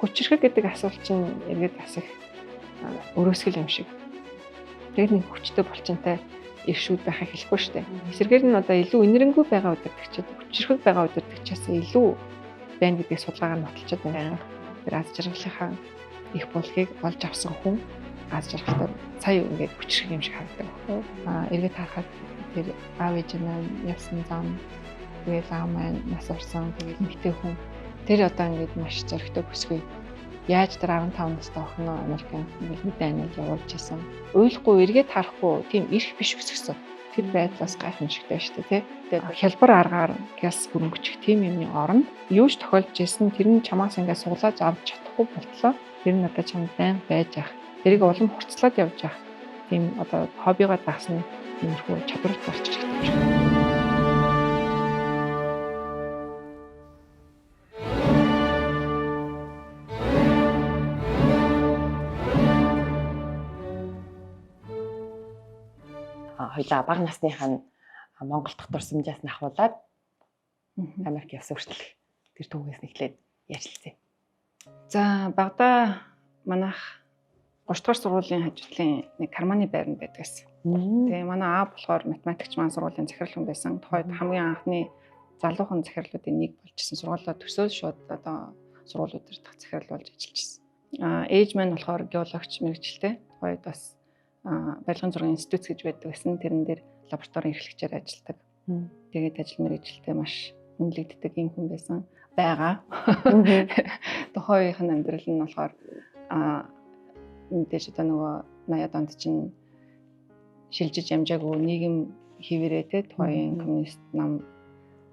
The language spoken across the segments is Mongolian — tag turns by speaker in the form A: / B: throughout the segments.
A: Хүчирхэг гэдэг асуулт чинь эргээд бас их өрөөсгөл юм шиг. Тэр нэг хүчтэй булчинтай иршүүд байхыг хэлэхгүй шүү дээ. Эсвэргээр нь одоо илүү энэрэнгүй байгаа удирдагчид, хүчирхэг байгаа удирдагчаас илүү байна гэдгийг судалгаагаар нотолчод байна. Тэр аз жаргалынхаа их булгийг олж авсан хүн аз жаргалтай сая ингээд хүчирхэг юм шиг харагдаг байхгүй. Эргээд харахад тэр аав ээж маань явсан зам, тэгэл аав маань нас орсон, тэгэл эмэгтэй хүн тэр одоо ингээд маш зоригтой бүсгүй. Яаж тэр 15 настай охиноо Америкт ингээд мэдээ анил явуулж исэн. Уйлахгүй, эргээд харахгүй тийм эрх биш өсгсөн. Тэр байдлаас гайхамшигтай шүү дээ, тий. Тэгээд хялбар аргаар гяс хөрөнгөчих тийм юмны оронд юу ч тохиолдож исэн тэр нь чамаас ингээд суглааж авч чадахгүй болтлоо. Тэр нь одоо чамд байнга байж ах. Тэрийг улам хурцлаад явж ах. Тийм одоо хоббигоо даасан тиймэрхүү чадварт болчих хэрэгтэй юм шиг.
B: Хоёлаа бага насныхаа нь Монгол дахь дурсамжаас нь ахуулаад Америк явсан хүртэл тэр түүхээс нэхлээд ярьлцээ.
A: За багада манайх 3 дугаар сургуулийн хажуутлын нэг карманы байранд байдаг гэсэн. Тэгээ манай аав болохоор математикч маань сургуулийн захирал хүн байсан. Тухайд хамгийн анхны залуухан захирлуудын нэг болж исэн. Сургуулиа төсөөл шууд одоо сургуулиуд дээр дах захирал болж ажиллаж исэн. Ээж маань болохоор геологч мэрэгчлээ. Тухайд бас барилгын зургийн институт гэж байдаг гэсэн. Тэрэн дээр лабораторийн эрхлэгчээр ажилладаг. Тэгээд ажил мэргэжилтэй маш үнэлэгддэг юм хүн байсан байгаа. Тухайн үеийнх нь амьдрал нь болохоор мэдээж одоо нөгөө 80-аад онд чинь шилжиж амжаагүй нийгэм хэвээрээ те тухайн коммунист нам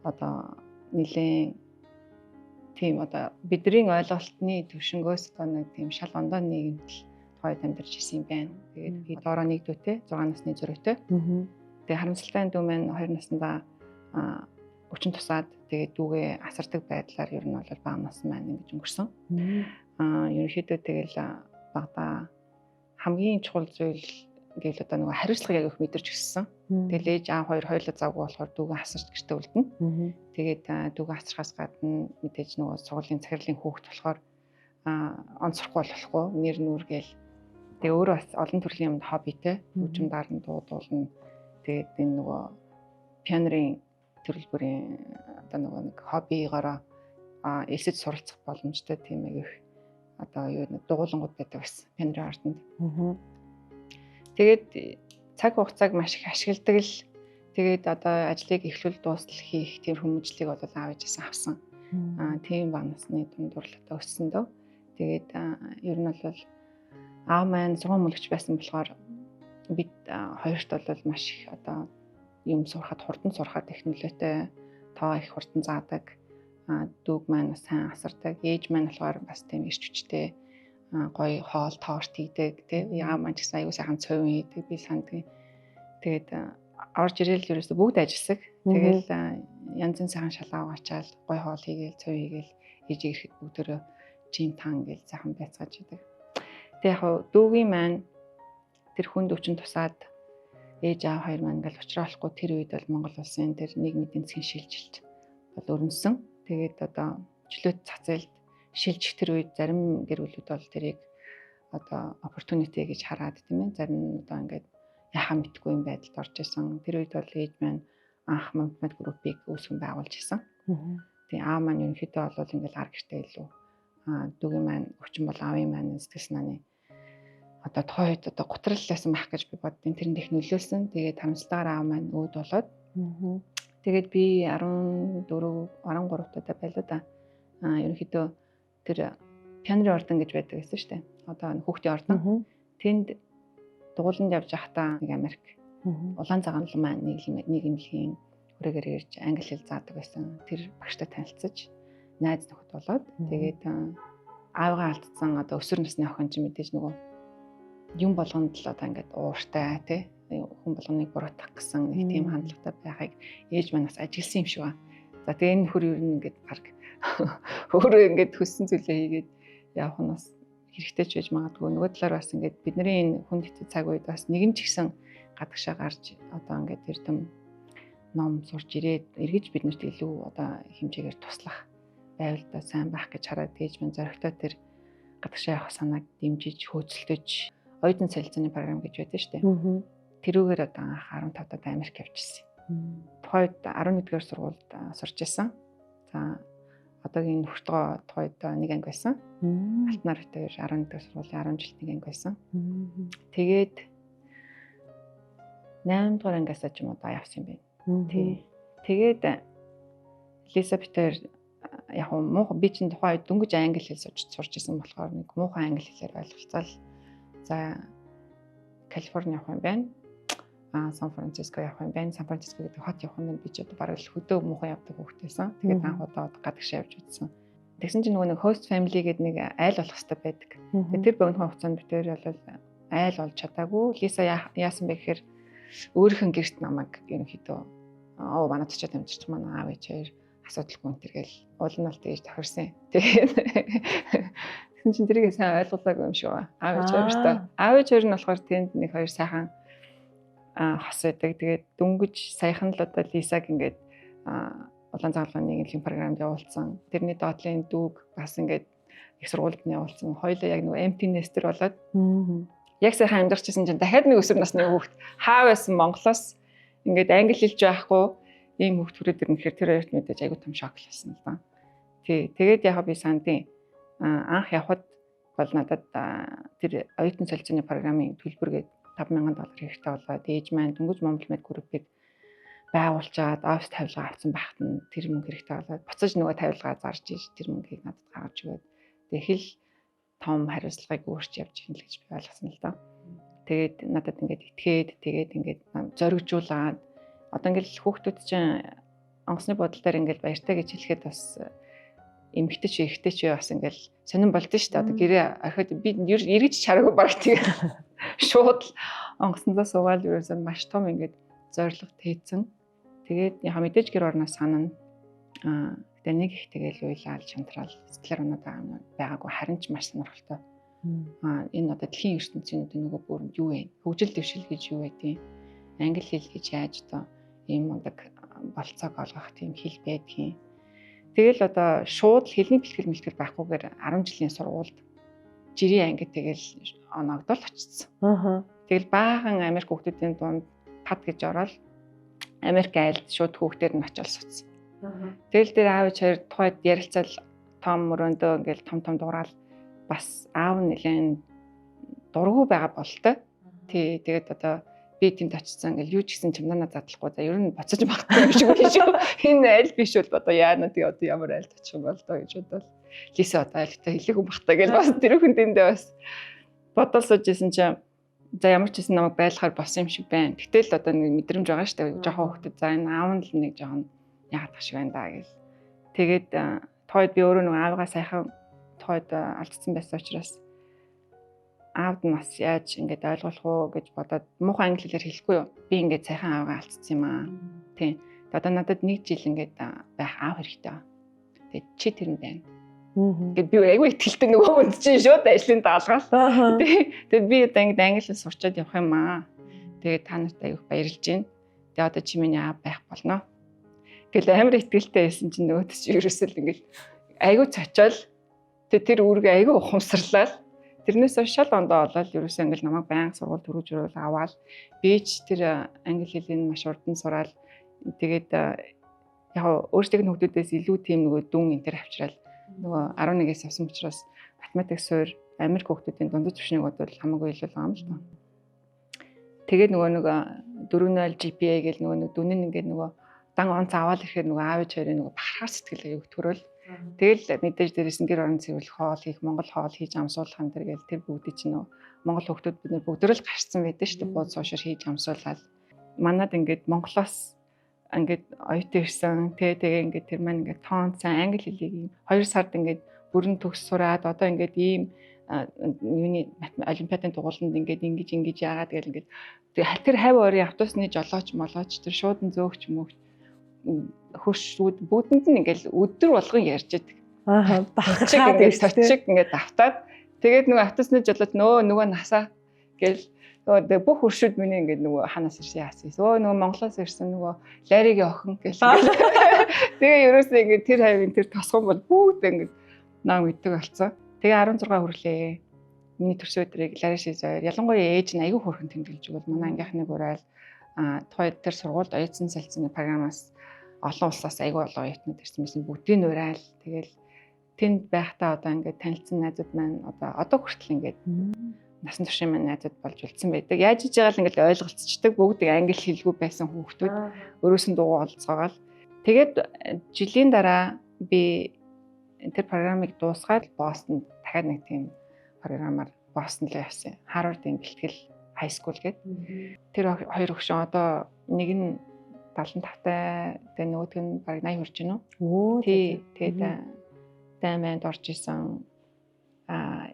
A: одоо нэлээд тийм одоо бидний ойлголтны төвшнгөөс одоо нэг тийм шал ондоо нийгэмд л тухайд амьдарч исэн юм байна. Тэгээд би доороо нэг дүүтэй 6 насны зөрүүтэй. Тэгээд харамсалтай дүү маань 2 наснда өчин тусаад тэгээд дүүгээ асардаг байдлаар ер нь бол бага нас маань ингэж өнгөрсөн. Ерөнхийдөө тэгэл багада хамгийн чухал зүйл гээл одоо нөгөө хариуцлага яг их мэдэрч өссөн. Тэгэл ээж аав хоёр хоёулаа завгүй болохоор дүүгээ асарч гэртээ үлдэнэ. Тэгээд дүүгээ асрахаас гадна мэдээж нөгөө сургуулийн захирлын хүүхэд болохоор онцрохгүй болохгүй нэр нүр гээл. Тэгээ өөрөө бас олон төрлийн юмд хоббитэй. Хөгжим дарна, дуудуулна. Тэгээд энэ нөгөө пианрын төрөл бүрийн одоо нөгөө нэг хоббигоороо элсэж суралцах боломжтой тийм их одоо юу нэг дугуулангууд байдаг байсан пианрын ордонд. Тэгээд цаг хугацааг маш их ашигладаг л тэгээд одоо ажлыг эхлүүл дуустал хийх тийм хүмүүжлийг бол аав ээжээс авсан. Тийм бага насны дундуур л одоо өссөн дөө. Тэгээд ер нь бол аав маань сургууль мөлөгч байсан болохоор бид хоёрт бол маш их одоо юм сурахад хурдан сурахад их нөлөөтэй, тоо их хурдан заадаг. Дүүг маань бас сайн асардаг. Ээж маань болохоор бас тийм ирч хүчтэй гоё хоол торт хийдэг тий. Яа маань ч гэсэн аюу сайхан цовин хийдэг би санддаг. Тэгээд орж ирээл ерөөсө бүгд ажилласаг. Тэгэл янзын сайхан шалаа угаачаал гоё хоол хийгээл цовин хийгээл ээж ирэхэд бүгдөө жим тан гээл сайхан байцгааж идэг. Тэг яг дүүгийн маань тэр хүнд өвчин тусаад ээж аав хоёр маань ингээл уулзрахгүй тэр үед бол Монгол улсын тэр нийгмийн эдийн засгийн шилжилт бол өрнөсөн. Тэгээд одоо чөлөөт зах зээлд шилжих тэр үед зарим гэр бүлүүд бол тэрийг одоо opportunity гэж хараад тийм ээ зарим нь одоо ингээд яхаа мэдгүй юм байдалд орж исэн. Тэр үед бол ээж маань анх математик группийг үүсгэн байгуулж исэн. Тэгээ аав маань ерөнхийдөө бол ингээл ар гэртээ илүү дүүгийн маань өвчин бол аавын маань сэтгэл санааны одоо тухайн үед одоо гутрал байсан байх гэж би боддیں۔ Тэрэнд их нөлөөлсөн. Тэгээд харамсалтайгаар аав маань өөд болоод. Тэгээд би 14 13 таа байлаа да. Ерөнхийдөө тэр пианрын ордон гэж байдаг гэсэн шүү дээ. Одоо хүүхдийн ордон. Тэнд дугууланд явж байхдаа нэг Америк улаан цагаан маань нийгэмлэгийн хүрээгээр ирж англи хэл заадаг байсан. Тэр багштай танилцаж найз нөхөд болоод тэгээд аавгаа алдсан одоо өсвөр насны охин чинь мэдээж нөгөө юм болгонд л одоо ингээд ууртай тий хүн болгоныг буруутгах гэсэн нэг тийм хандлагатай байхыг ээж маань бас ажигласан юм шиг ба. За тэгээ энэ нөхөр ер нь ингээд баг өөрөө ингээд хүссэн зүйлээ хийгээд явах нь бас хэрэгтэй ч байж магадгүй. Нөгөө талаар бас ингээд бидний энэ хүнд хэцүү цаг үед бас нэгэн ч гэсэн гадагшаа гарч одоо ингээд эрдэм ном сурч ирээд эргэж биднэрт илүү одоо хэмжээгээр туслах байвал доо сайн байх гэж хараад тэгж мэн зоригтой тэр гадагшаа явах санааг дэмжиж, хөөцөлдөж оюутан солилцооны програм гэж байдаг шүү дээ. Тэрүүгээр одоо анх 15 даад Америк явчихсан. Тухайд 11-р сургуульд сурч исэн. За, одоогийн нөхөртөө тухайд нэг анги байсан. Алтнаар хоёр 11-р сургуулийн 10 жилд нэг анги байсан. Тэгээд 8 дугаар ангиасаа ч юм уу даа явсан юм байна. Тий. Тэгээд Лиса бид хоёр яг муухан, би чинь тухайн үед дөнгөж англи хэл сурч исэн болохоор нэг муухан англи хэлээр ойлголцоол, за, Калифорни явах юм байна. Сан Франциско явах юм байна. Сан Франциско гэдэг хот явах юм байна. Би ч одоо бараг л хөдөө муухан явдаг хүүхэд байсан. Тэгээд анх удаа гадагшаа явж үзсэн. Тэгсэн чинь нөгөө нэг host family гэдэг нэг айл болох хэрэгтэй байдаг. Тэгээд тэр богино хугацаанд бид тэр бол айл болж чадаагүй. Лиса яасан бэ гэхээр өөрийнх нь гэрт намайг ерөнхийдөө оо манад очиод амьдарч, манай аав ээж хоёр асуудалгүй энэ төр гэл уул нь бол тэгэж тохирсон. Тэгээд тэгсэн чинь тэрийг сайн ойлголоогүй юм шиг байна. Аав ээж хоёртой. Аав ээж хоёр нь болохоор тэнд нэг хоёр сайхан хос байдаг. Тэгээд дөнгөж саяхан л одоо Лисаг ингээд улаан цагаалгын нийгэмлэгийн програмд явуулсан. Тэрний доотлын дүүг бас ингээд их сургуульд нь явуулсан. Хоёулаа яг нөгөө empty nester болоод яг сайхан амьдарчсэн чинь дахиад нэг өсвөр насны хүүхэд хаа байсан Монголоос ингээд англи хэлж байхгүй ийм хүүхд хүрээд ирнэ гэхээр тэр хоёрт мэдээж айгүй том шок л болсон л да. Тий. Тэгээд яг би сандын анх явхад бол надад тэр оюутан солилцооны програмын төлбөр гээд 5000 доллар хэрэгтэй болоод ээж маань дөнгөж Монгол Med Group-ыг байгуулчаад офис тавилга авсан байхад нь тэр мөнгө хэрэгтэй болоод буцаж нөгөө тавилгаа зарж иж тэр мөнгийг надад гаргаж өгөөд тэгээ хэл том хариуцлагыг өөрч явж ийн л гэж би ойлгосон л доо. Тэгээд надад ингээд итгээд, тэгээд ингээд зоригжуулаад, одоо ингээд хүүхдүүд чинь онгоцны буудлын дээр ингээд баяртай гэж хэлэхэд бас эмэгтэй ч эрэгтэй ч бас ингээд сонирн болдсон шүү дээ. Одоо гэрээ орхиод би эргэж чараагүй баг, тэгээ шууд л онгоцондоо суугаад ерөөсөө маш том ингээд зорилго тээцэн. Тэгээд яг мэдээж гэр орноо санана. Тэгээ нэг их тэгэл уйлаал шантраал сэтгэлээр унаад байгаа юм байгаагүй, харин ч маш сонирхолтой. Энэ одоо дэлхийн ертөнцийн одоо нөгөө бүрэнд юу вэ? Хөгжил дэвшил гэж юу вэ? Англи хэл гэж яаж одоо ийм мундаг болцоог олгох тийм хэл байдгийг. Тэгэл одоо шууд л хэлний бэлтгэл мэлтгэл байхгүйгээр 10 жилийн сургуульд жирийн ангид тэгэл оноогдол очсон. Тэгэл баахан Америк хүүхдүүдийн дунд пад гэж ороод Америк айлд шууд хүүхдээр нь очиод суудсан. Тэгэл тэр аав ээж хоёр тухайд ярилцал том өрөөндөө ингээл том том дураал, бас аав нь нэлээд дургу байгаа болтой. Тий, тэгээд одоо би тэнд очсон, ингээл юу ч гэсэн чемоданаа задлахгүй, за, ер нь буцаж магадгүй юм шиг байна шүү. Энэ айл биш бол одоо яана, тэгээ одоо ямар айлд очих юм бол доо гэж бодвол Лиса одоо айлтай хэлээгүй бах та гэж бас тэр хүн тэндээ бас бодол сууж исэн чинь за, ямар ч гэсэн намайг байлахаар болсон юм шиг байна. Гэтэл одоо нэг мэдрэмж байгаа шүү дээ. Жохон хөлтөд, за, энэ аав нь л нэг жоохон яагаад шиг байна да гэл. Тэгээд тухайд би өөрөө нэг аавыгаа саяхан тухайд алдсан байсан учраас аавд нь бас яаж ингэж ойлгуулах уу гэж бодоод муухай англи хэлээр хэлэхгүй юу. Би ингээд сайхан аавыгаа алдсан юм аа. Тийм. Одоо надад нэг жил ингээд байх аав хэрэгтэй. Тэгээд чи тэрэнд байна. Гэт би айгүй итгэлтэй, нөгөө хүнд чинь шууд ажлын даалгаал. Тэгээд би одоо ингээд англи хэл сурчаад явах юм аа. Тэгээд та нарт айгүйх баярлж байна. Тэгээд одоо чи миний аав байх болно. Гэл амар итгэлтэй байсан чинь нөгөөд чи ерөөсөө л ингээд айгүй цочоол, тэр үүргээ айгүй ухамсарлал. Тэрнээс хойш шал ондоо болоод ерөөсөө ингээл намайг байнга сургууль төрүүжрүүл аваал, би ч тэр англи хэлийг маш урдан сураал, тэгээд яг өөрсдийнх нь хүүхдүүдээс илүү тийм нөгөө дүн энэ төр авчраал, нөгөө 11-ээс авсан учраас математик суур Америк хүүхдүүдийн дундаж түвшнийг бодвол хамаагүй илүү байгаа юм л доо. Тэгээд нөгөө нэг 4.0 GPA гэл нөгөө нэг дүн нь ингээд нөгөө дан онц аваад ирэхээр нөгөө аав ээж хоёрын нөгөө бахархаар сэтгэл аяг төрөөл. Тэгэл мэдээж дээрээс нь гэр орон цэвэрлэх, хоол хийх, монгол хоол хийж амсуулах энэ төр гэл тэр бүгдийг чинь нөгөө монгол хүүхдүүд бид нар бүгдөө л гарцсан байдаг шүү дээ. Бууд суушаар хийж амсуулаад. Манад ингээд Монголоос ингээд оюутан ирсэн, тэгээ ингээд тэр маань ингээд тоон сайн англи хэлийг ийм 2 сард ингээд бүрэн төгс сураад одоо ингээд ийм юуны олимпиадын дугууланд ингээд ингэж ингэж яагаад гэл ингээд тэр хавь ойрын автобусны жолооч молооч, тэр шуудан зөөгч мөгч хөршүүд бүгдэнд нь ингээл өдөр болгон ярьж идэг.
B: Аа,
A: бахархаад ингээд точиг ингээд давтаад, тэгээд нөгөө автобусны жолооч нөгөө насаа гэл Тэгээ бүх хөршүүд миний ингээд нөгөө ханаас ирсэн яасан. Өө нөгөө Монголоос ирсэн нөгөө Ларигийн охин гэл. Тэгээ ерөөсөө ингээд тэр хавийн тэр тосгон бол бүгд ингээд нам мэддэг болсон. Тэгээ 16 хүрлээ. Миний төрсөн өдрийг Лари Шизоор ялангуяа ээж нь айгүй хөөрхөн тэмдэглэж өгвөл манай ангийнхныг урайл тухайн тэр сургуульд оюутан солилцооны програмаас олон улсаас айгүй олон оюутнууд ирсэн байсан. Бүгдийг нь урайл. Тэгэл тэнд байхдаа одоо ингээд танилцсан найзууд маань одоо хүртэл ингээд насан туршийн маань найзууд болж үлдсэн байдаг. Яаж иж байгаа л ингээд ойлголцчихдаг. Бүгд англи хэлгүй байсан хүүхдүүд өрөөс нь дуугаа олцоогоол. Тэгээд жилийн дараа би тэр програмыг дуусгаад Бостонд дахиад нэг тийм програмаар Бостон руу явсан. Харвардын бэлтгэл high school гэдэг. Тэр хоёр өгшөн одоо нэг нь 75 тай, тэгээ нөгөөх нь бараг 80 хүрч байна уу? Тий, тэгээд дайманд орж исэн.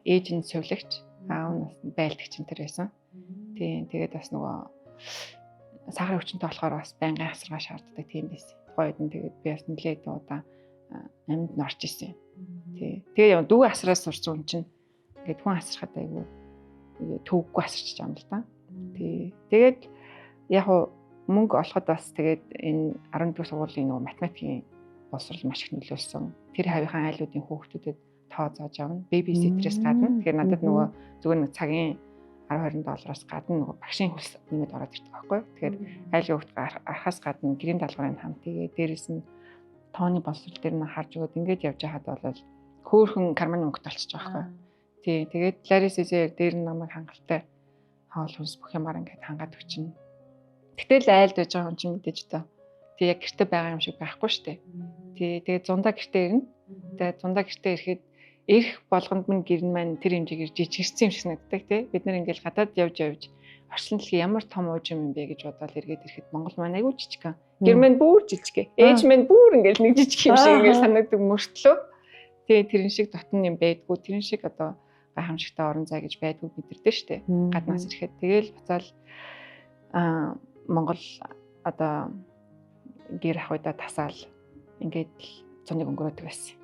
A: Ээж нь сувилагч, аав нь бас байлдагч энэ тэр байсан. Тий, тэгээд бас нөгөө сахарын өвчнөд болохоор бас байнгын асаргаа шаарддаг тийм байсан. Тухайн үед нь тэгээд би бас нэлээд удаа амьд нь орж исэн. Тий. Тэгээ яг дүүгээ асраас сурсан хүн чинь ингээд хүн асрахад айгүй төвөггүй асарч байгаа юм л та. Тий. Тэгээд яг уу мөнгө олоход бас тэгээд энэ 11 дугаар сургуулийн нөгөө математикийн боловсрол маш их нөлөөлсөн. Тэр хавийнхаа айлуудын хүүхдүүдэд тоо зааж авна. Babysitter-ээс гадна. Тэгэхээр надад нөгөө зүгээр нэг цагийн 10 20 доллароос гадна нөгөө багшийн хөлс нэмээд ороод ирдэг байхгүй. Тэгэхээр айлын хүүхд архаас гадна гэрийн даалгаврыг хамт хийгээ. Дээрээс нь тооны боловсрол дээр нь харж өгөөд ингээд явж байхад бол хөөхөн карманы мөнгөтэй болчихж байгаа байхгүй. Тий, тэгээд Лари Сизер дээр нь намайг хангалттай хоол хүнс бүх юмар ингээд хангаад өчнө. Гэтэл айлд байж байгаа хүн чинь мэдээж та. Тий, яг гэрте байгаа юм шиг байхгүй шүү дээ. Тий, тэгээд зундаа гэрте ирнэ. Тэгээд зундаа гэрте ирэхэд ирэх болгонд минь гэр нь маань тэр хэмжээгээр жижигэрсэн юм шиг санагддаг тий. Бид нэр ингээд гадаад явж явж орчлон дэлхий ямар том ууж юм бэ гэж бодоод эргээд ирэхэд Монгол маань айгүй жижигхэн. Гэр маань бүр жижиг. Ээж маань бүр ингээд нэг жижиг юм шиг ингээд санагддаг мөртлөө. Тэгээ тэрэн шиг дотн юм байдгүй. Тэрэн шиг одоо гайхамшигтай орон зай гэж байдгүй мэдэрдэ штэ. Гаднаас ирэхэд тэгэл буцаал Монгол одоо гэр ах уйдаа тасаал ингээд цуныг өнгөрөөдөг байсан.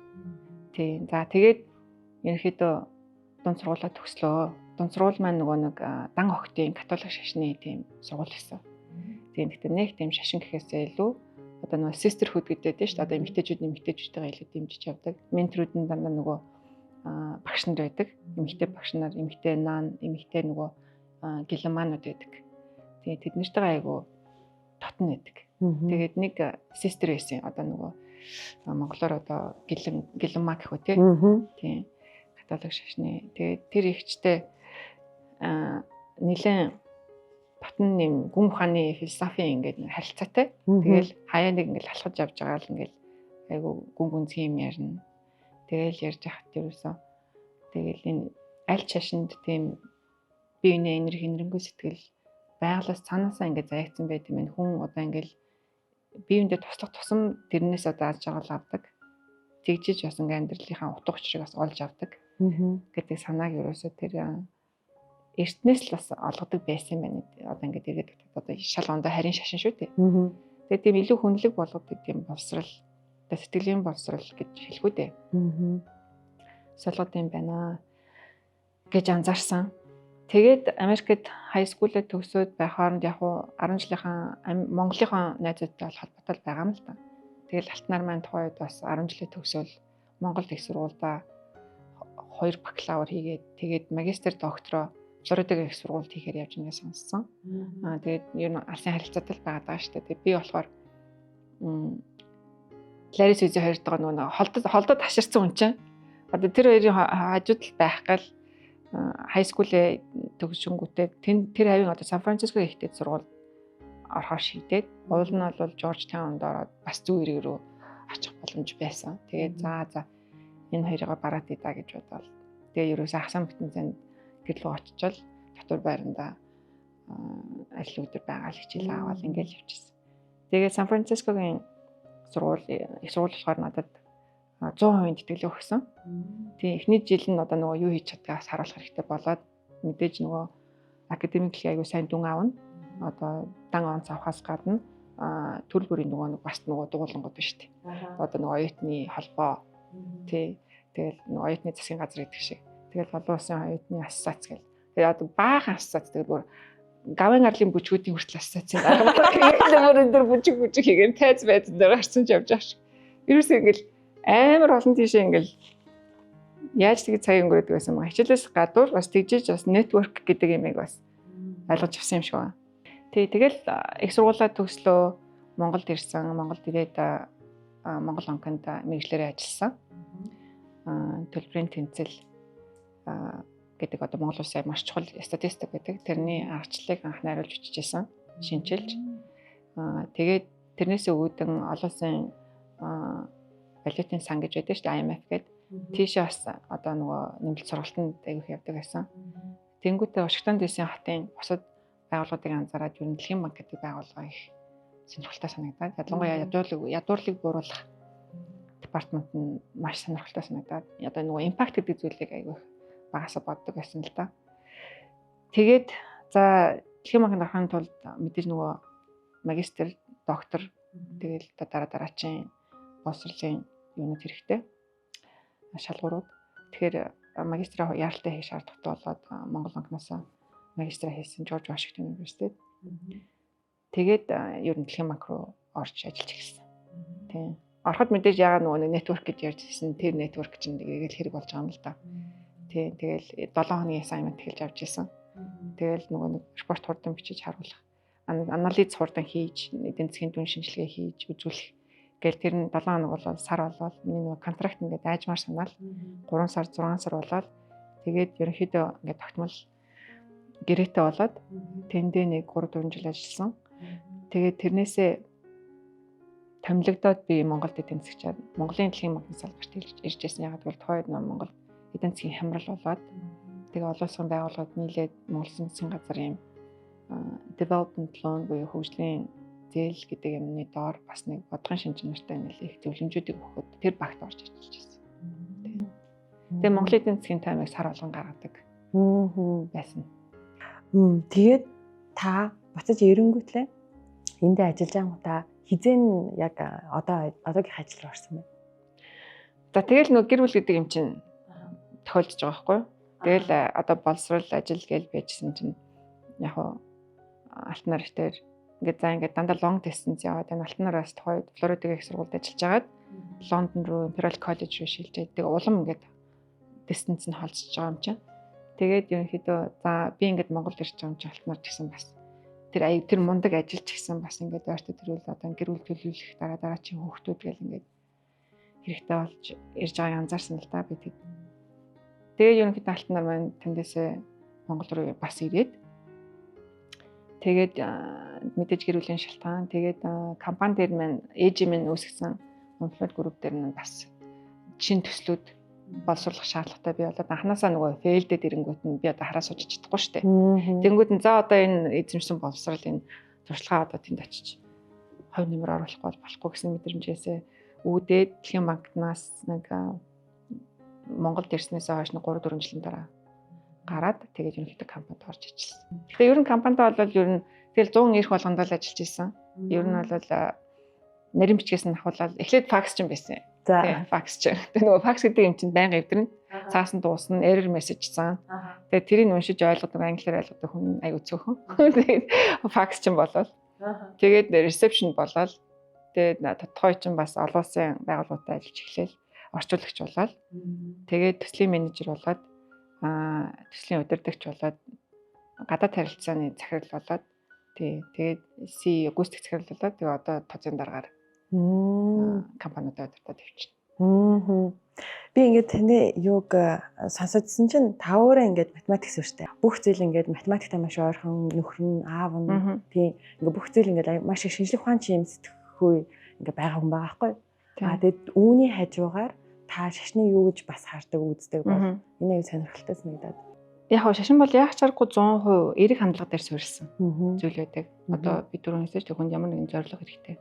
A: Тий. За тэгээд ерөнхийдөө дунд сургуулаа төгслөө. Дунд сургууль маань нөгөө нэг дан охтын католик шашны тийм сургууль байсан. Тийм, гэхдээ нэг тийм шашин гэхээсээ илүү одоо нөгөө sisterhood гэдэг дээ шүү дээ. Одоо эмэгтэйчүүд эмэгтэйчүүдтэйгээ илүү дэмжиж явдаг. Менторууд нь дандаа нөгөө багш нар байдаг. Эмэгтэй багш нар, эмэгтэй nun, эмэгтэй нөгөө гилэманууд байдаг. Тэгээд тэд нартэйгээ айгу дотно байдаг. Тэгээд нэг sister байсан. Одоо нөгөө монголоор одоо гэлэн гэлэнмаа гэх үү тий. Тийм. Католик шашны. Тэгээд тэр ихчтэй нэлээд дотн юм гүн ухааны философи ингээд харилцаатай. Тэгэл хаяа нэг ингээд алхаж явж байгаа л ингээд айгу гүн гүнзгий юм ярина. Тэгэл ярьж хахад ерөөсөө тэгэл энэ аль шашинд тийм бие биенээ энерги энэрэнгүй сэтгэл байгалаас цаанаасаа ингээд заягдсан байт юм байна. Хүн одоо ингээд бие биендээ туслах тусам тэрнээс одоо аз жаргал авдаг. Тэгжиж бас ингээд амьдралынхаа утга учирыг бас олж авдаг гэдэг санааг ерөөсөө тэр эртнээс л бас олгодог байсан юм байна. Одоо ингээд эргээд одоо шал ондоо харин шашин шүү дээ. Тэгээд тийм илүү хүнлэг болгодог тийм боловсрал, одоо сэтгэлийн боловсрал гэж хэлэх үү дээ. Солгод юм байна гэж анзаарсан. Тэгээд Америкт high school-ээ төгсөөд байх хооронд яг уу 10 жилийнхаа Монголынхаа найзуудтай бол холбоотой байгаа юм л та. Тэгэл алтнаар маань тухайн үед бас 10 жилээ төгсөөл Монгол их сургуульда 2 бакалавр хийгээд тэгээд магистр доктороо Флоридагийн их сургуульд хийхээр явж байгааг сонссон. Тэгээд ер нь алсын харилцаатай л байгаа даа шүү дээ. Тэгээд би болохоор Лари Сүзи хоёр дахь нөгөө холдод хаширсан хүн чинь одоо тэр хоёрын хажууд л байх гал high school-ээ төгсөнгүүтээ тэр хавийн одоо Сан Франциско ихтэй сургууль орохоор шийдээд уул нь бол Жорж Таунд ороод бас зүү эрэг рүү очих боломж байсан. Тэгээд за энэ хоёроо бараад идаа гэж бодоол. Тэгээ ерөөсөө ахсан бүтэн занд гэр рүү очичвол дотор байранда аль өдөр байгаа л хичээл аваад ингээл явчихсан. Тэгээд Сан Францискогийн сургууль их сургууль болохоор надад 100% тэтгэлэг өгсөн. Тийм, эхний жил нь одоо нөгөө юу хийж чаддагаас харуулах хэрэгтэй болоод мэдээж нөгөө academically аягүй сайн дүн аавна. Одоо дан онц авахаас гадна төрөл бүрийн нөгөө нэг бас нөгөө дуулангууд байна шүү дээ. Одоо нөгөө оюутны холбоо тий. Тэгэл нөгөө оюутны засгийн газар гэдэг шиг. Тэгэл олон улсын оюутны ассоциац гэл. Тэгээ одоо баахан ассоциац тэгэл бүр Гавын арлын бүжгүүдийн хүртэл ассоциацийн дарга байна. Мөр энэ дэр бүжиг бүжиг хийгэн тайз байзан дээр гарсан ч явж байгаа шиг. Ерөөсөө ингээл амар олон тийшээ ингээл яаж тэгж цаг өнгөрөөдөг байсан юм. Хичээлээс гадуур бас тэгжиж бас network гэдэг юмыг бас ойлгож авсан юм шиг байна. Тэгэл их сургуулаа төгслөө, Монголд ирсэн. Монголд ирээд Монгол банкнд мэргэжлээрээ ажилласан. Төлбөрийн тэнцэл гэдэг одоо Монгол улсын маш чухал статистик гэдэг. Тэрний аргачлалыг анх найруулж бичижсэн, шинчилж. Тэгээд тэрнээс үүдэн олон улсын валютын сан гэж байдаг шүү дээ, IMF гэдэг. Тийшээ бас одоо нөгөө нэмэлт сургалтанд аягүй явдаг байсан. Тэнгүүтээ Вашингтон DC хотын бусад байгууллагуудыг анзаараад ер нь Дэлхийн банк гэдэг байгууллага их сонирхолтой санагдаад, ялангуяа ядуурлыг бууруулах департамент нь маш сонирхолтой санагдаад, одоо нөгөө impact гэдэг зүйлийг аягүй их багасаа боддог байсан л да. Тэгээд за, Дэлхийн банкнд орохын тулд мэдээж нөгөө магистр, доктор, тэгэл дараа дараачийн боловсролын юунууд хэрэгтэй. Шалгуурууд. Тэгэхээр магистраа яаралтай хийх шаардлагатай болоод Монгол банкнаас магистраа хийсэн, Жорж Вашингтон университет. Тэгээд ер нь Дэлхийн банк руу орж ажиллаж эхэлсэн. Тийм. Ороход мэдээж ягаад нөгөө нэг network гэж ярьж ирсэн, тэр network чинь тэгэл хэрэг болж байгаа юм л да. Тийм. Тэгэл 7 хоногийн assignment эхэлж авч ирсэн. Тэгэл нөгөө нэг report хурдан бичиж харуулах, анализ хурдан хийж, эдийн засгийн дүн шинжилгээ хийж үзүүлэх гэл тэр нь 7 хоног болоод, сар болоод, миний нөгөө contract ингээд айжмаар санаал 3 сар, 6 сар болоод, тэгээд ерөнхийдөө ингээд тогтмол гэрээтэй болоод тэндээ нэг 3 4 жил ажилласан. Тэгээд тэрнээсээ томилогдоод би Монголд эдийн засгчаад Монголын Дэлхийн банкны салбарт ирж байсан. Яг гэвэл тухайн үед Монгол эдийн засгийн хямрал болоод, тэгээ олон улсын байгууллагууд нийлээд Монгол засгийн газар юм development loan буюу хөгжлийн зээл гэдэг юмны доор бас нэг бодлогын шинж чанартай нэлээх зөвлөмжүүдийг өгөхөд тэр багт орж ажиллаж байсан. Тэгээ Монголын эдийн засгийн таймыг сар болгон гаргадаг байсан.
B: Тэгээд та буцаж эрэнгүүтлээ эндээ ажиллаж байгуудаа хэзээ нь яг одоо одоогийн ажил руу орсон бэ?
A: За, тэгэл нөгөө гэр бүл гэдэг юм чинь тохиолдож байгаа байхгүй юу? Тэгэл одоо боловсрол, ажил гээл байжсэн чинь яг хуу алтан нар дээр ингээд за ингээд дандаа long distance яваад байна. Алтан нараас тухайд Флоридагийн их сургуульд ажиллаж байгаад Лондон руу, Imperial College руу шилжээд, тэгээ улам ингээд distance нь холцож байгаа юм чинь. Тэгээд ерөнхийдөө за, би ингээд Монголд ирж байгаа юм чинь алтан нар ч гэсэн бас тэр ая тэр мундаг ажил ч гэсэн бас ингээд ойртой төрөл одоо гэр бүл төлөвлөх, дараа дараачийн хүүхдүүд гэл ингээд хэрэгтэй болж ирж байгааг анзаарсан л да би тэг. Тэгээ ерөнхийдөө алтан нар маань тэндээсээ Монгол руу бас ирээд, тэгээд мэдээж гэр бүлийн шалтгаан, тэгээд компани дээр маань ээж минь үүсгэсэн Unflood Group дээр нь бас чин төслүүд боловсруулах шаардлагатай бий болоод, анханасаа нөгөө fail дээд ирэнгүүт нь би одоо хараа сууж чадахгүй шүү дээ. Тэнгүүт нь за, одоо энэ эзэмшсэн боловсрал, энэ туршлагаа одоо тэнд очиж хувь нэмэр оруулахгүй бол болохгүй гэсэн мэдрэмжээсээ үүдээд Дэлхийн банкнаас нэг Монголд ирснээсээ хойш нэг 3 4 жилийн дараа гараад, тэгээд ерөнхийдөө компанид орж ажилласан. Тэгэхээр ер нь компанид бол ер нь тэгэл 100 ирэх болгондоо л ажиллаж исэн. Ер нь бол нарийн бичгээс нь ахуулаад эхлээд факс ч юм байсан. Тийм, факс ч. Тэгээ нөгөө факс гэдэг юм чинь байнга эвдэрнэ. Цаас нь дуусна, error message заана. Тэгээ тэрийг уншиж ойлгодог, англиар ойлгодог хүн аягүй цөөхөн. Тэгээд факс ч юм болол. Тэгээд reception болол. Тэгээд тодорхой чинь бас олон улсын байгууллагуудад ажиллаж эхлээл орчуулагч болоод, тэгээд төслийн менежер болоод, төслийн удирдагч болоод, гадаад харилцааны захирал болоод, тий, тэгээд CEO, гүйцэтгэх захирал болоод, тэгээ одоо тооцоон даргаар компаниудад удирдах тавьчихна.
B: Би ингээд таны юуг сонсодсон чинь та өөрөө ингээд математик сүртэй. Бүх зүйл ингээд математиктай маш ойрхон, нөхөр нь, аав нь, тий, ингээд бүх зүйл ингээд маш их шинжлэх ухаан чи юм сэтгэхүй ингээд байгаа хүн байгаа байхгүй. Аа, тэгээд үүний хажуугаар та шашныг юу гэж бас хардаг, үздэг бол энэ аюу сонирхолтой санагдаад.
A: Яг хоо шашин бол яг ч аргагүй 100% эерэг хандлага дээр суурилсан зүйл байдаг. Одоо би түрүүн хэлсэн чинь хүнд ямар нэгэн зорилго хэрэгтэй.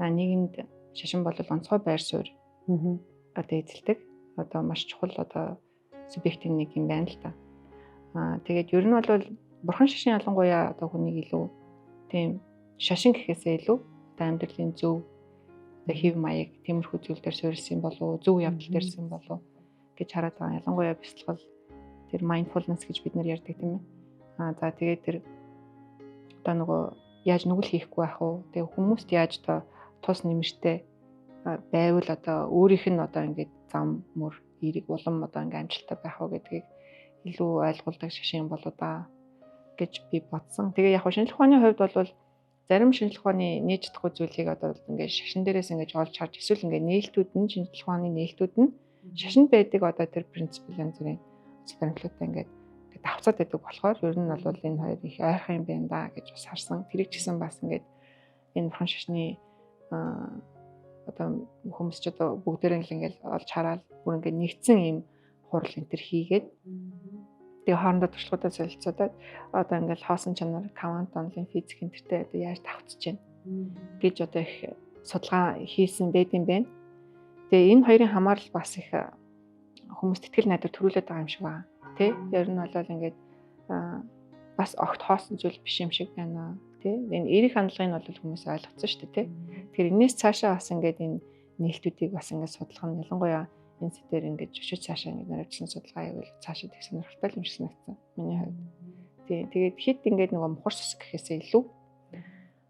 A: А нийгэмд шашин бол онцгой байр суурь одоо эзэлдэг. Одоо маш чухал одоо субъектийн нэг юм байна л та. Аа, тэгээд ер нь бол бурхан шашин ялангуяа одоо хүнийг илүү тийм шашин гэхээсээ илүү одоо амьдралын зөв одоо хэв маяг, тиймэрхүү зүйл дээр суурилсан болов уу, зөв явдал дээрсэн болов гэж хараад байгаа. Ялангуяа бясалгал, тэр mindfulness гэж бид нар ярьдаг, тийм ээ. Аа, за, тэгээд тэр Одоо нөгөө яаж нүгэл хийхгүй байх вэ? Тэгээ хүмүүст яаж одоо тус нэмэртэй байвал одоо өөрийнх нь одоо ингээд зам мөр эерэг улам одоо ингээд амжилттай байх уу гэдгийг илүү ойлгуулдаг шашин болоо да гэж би бодсон. Тэгээ яг шинжлэх ухааны хувьд бол зарим шинжлэх ухааны нээж чадахгүй зүйлийг одоо ингээд шашин дээрээс ингээд олж харж, эсвэл ингээд нээлтүүд нь, шинжлэх ухааны нээлтүүд нь шашинд байдаг одоо тэр принцип, янз бүрийн баримтлалтай ингээд давхцаад байдаг болохоор ер нь бол энэ хоёр их ойрхон юм байна да гэж бас харсан. Тэрийг ч гэсэн бас ингээд энэ бурхан шашны одоо хүмүүс ч одоо бүгдээрээ л ингээд олж хараад, бүр ингээд нэгдсэн юм хурал энэ төр хийгээд, тэгээ хоорондоо туршлагуудаа солилцоодаад, одоо ингээд хоосон чанар, квант онолын физик энэ тэртэй одоо яаж давхцаж байна гэж одоо их судалгаа хийсэн байд юм байна. Тэгээ энэ хоёрын хамаарал бас их хүмүүст итгэл найдвар төрүүлээд байгаа юм шиг байна. Тэ? Ер нь бол ингээд бас огт хоосон зүйл биш юм шиг байна. Тэ? Энэ эерэг хандлагыг нь бол хүмүүс ойлгоцсон шүү дээ, тэ? Тэгэхээр энэс цаашаа бас ингээд энэ нээлтүүдийг бас ингээд судлах нь, ялангуяа энэ сэдвээр ингээд өшөөж цаашаа ингээд наривчлан судалгаа хийвэл цаашаа их сонирхолтой юм шиг санагдсан миний хувьд. Тий. Тэгээд хит ингээд нөгөө мухар сүс гэхээсээ илүү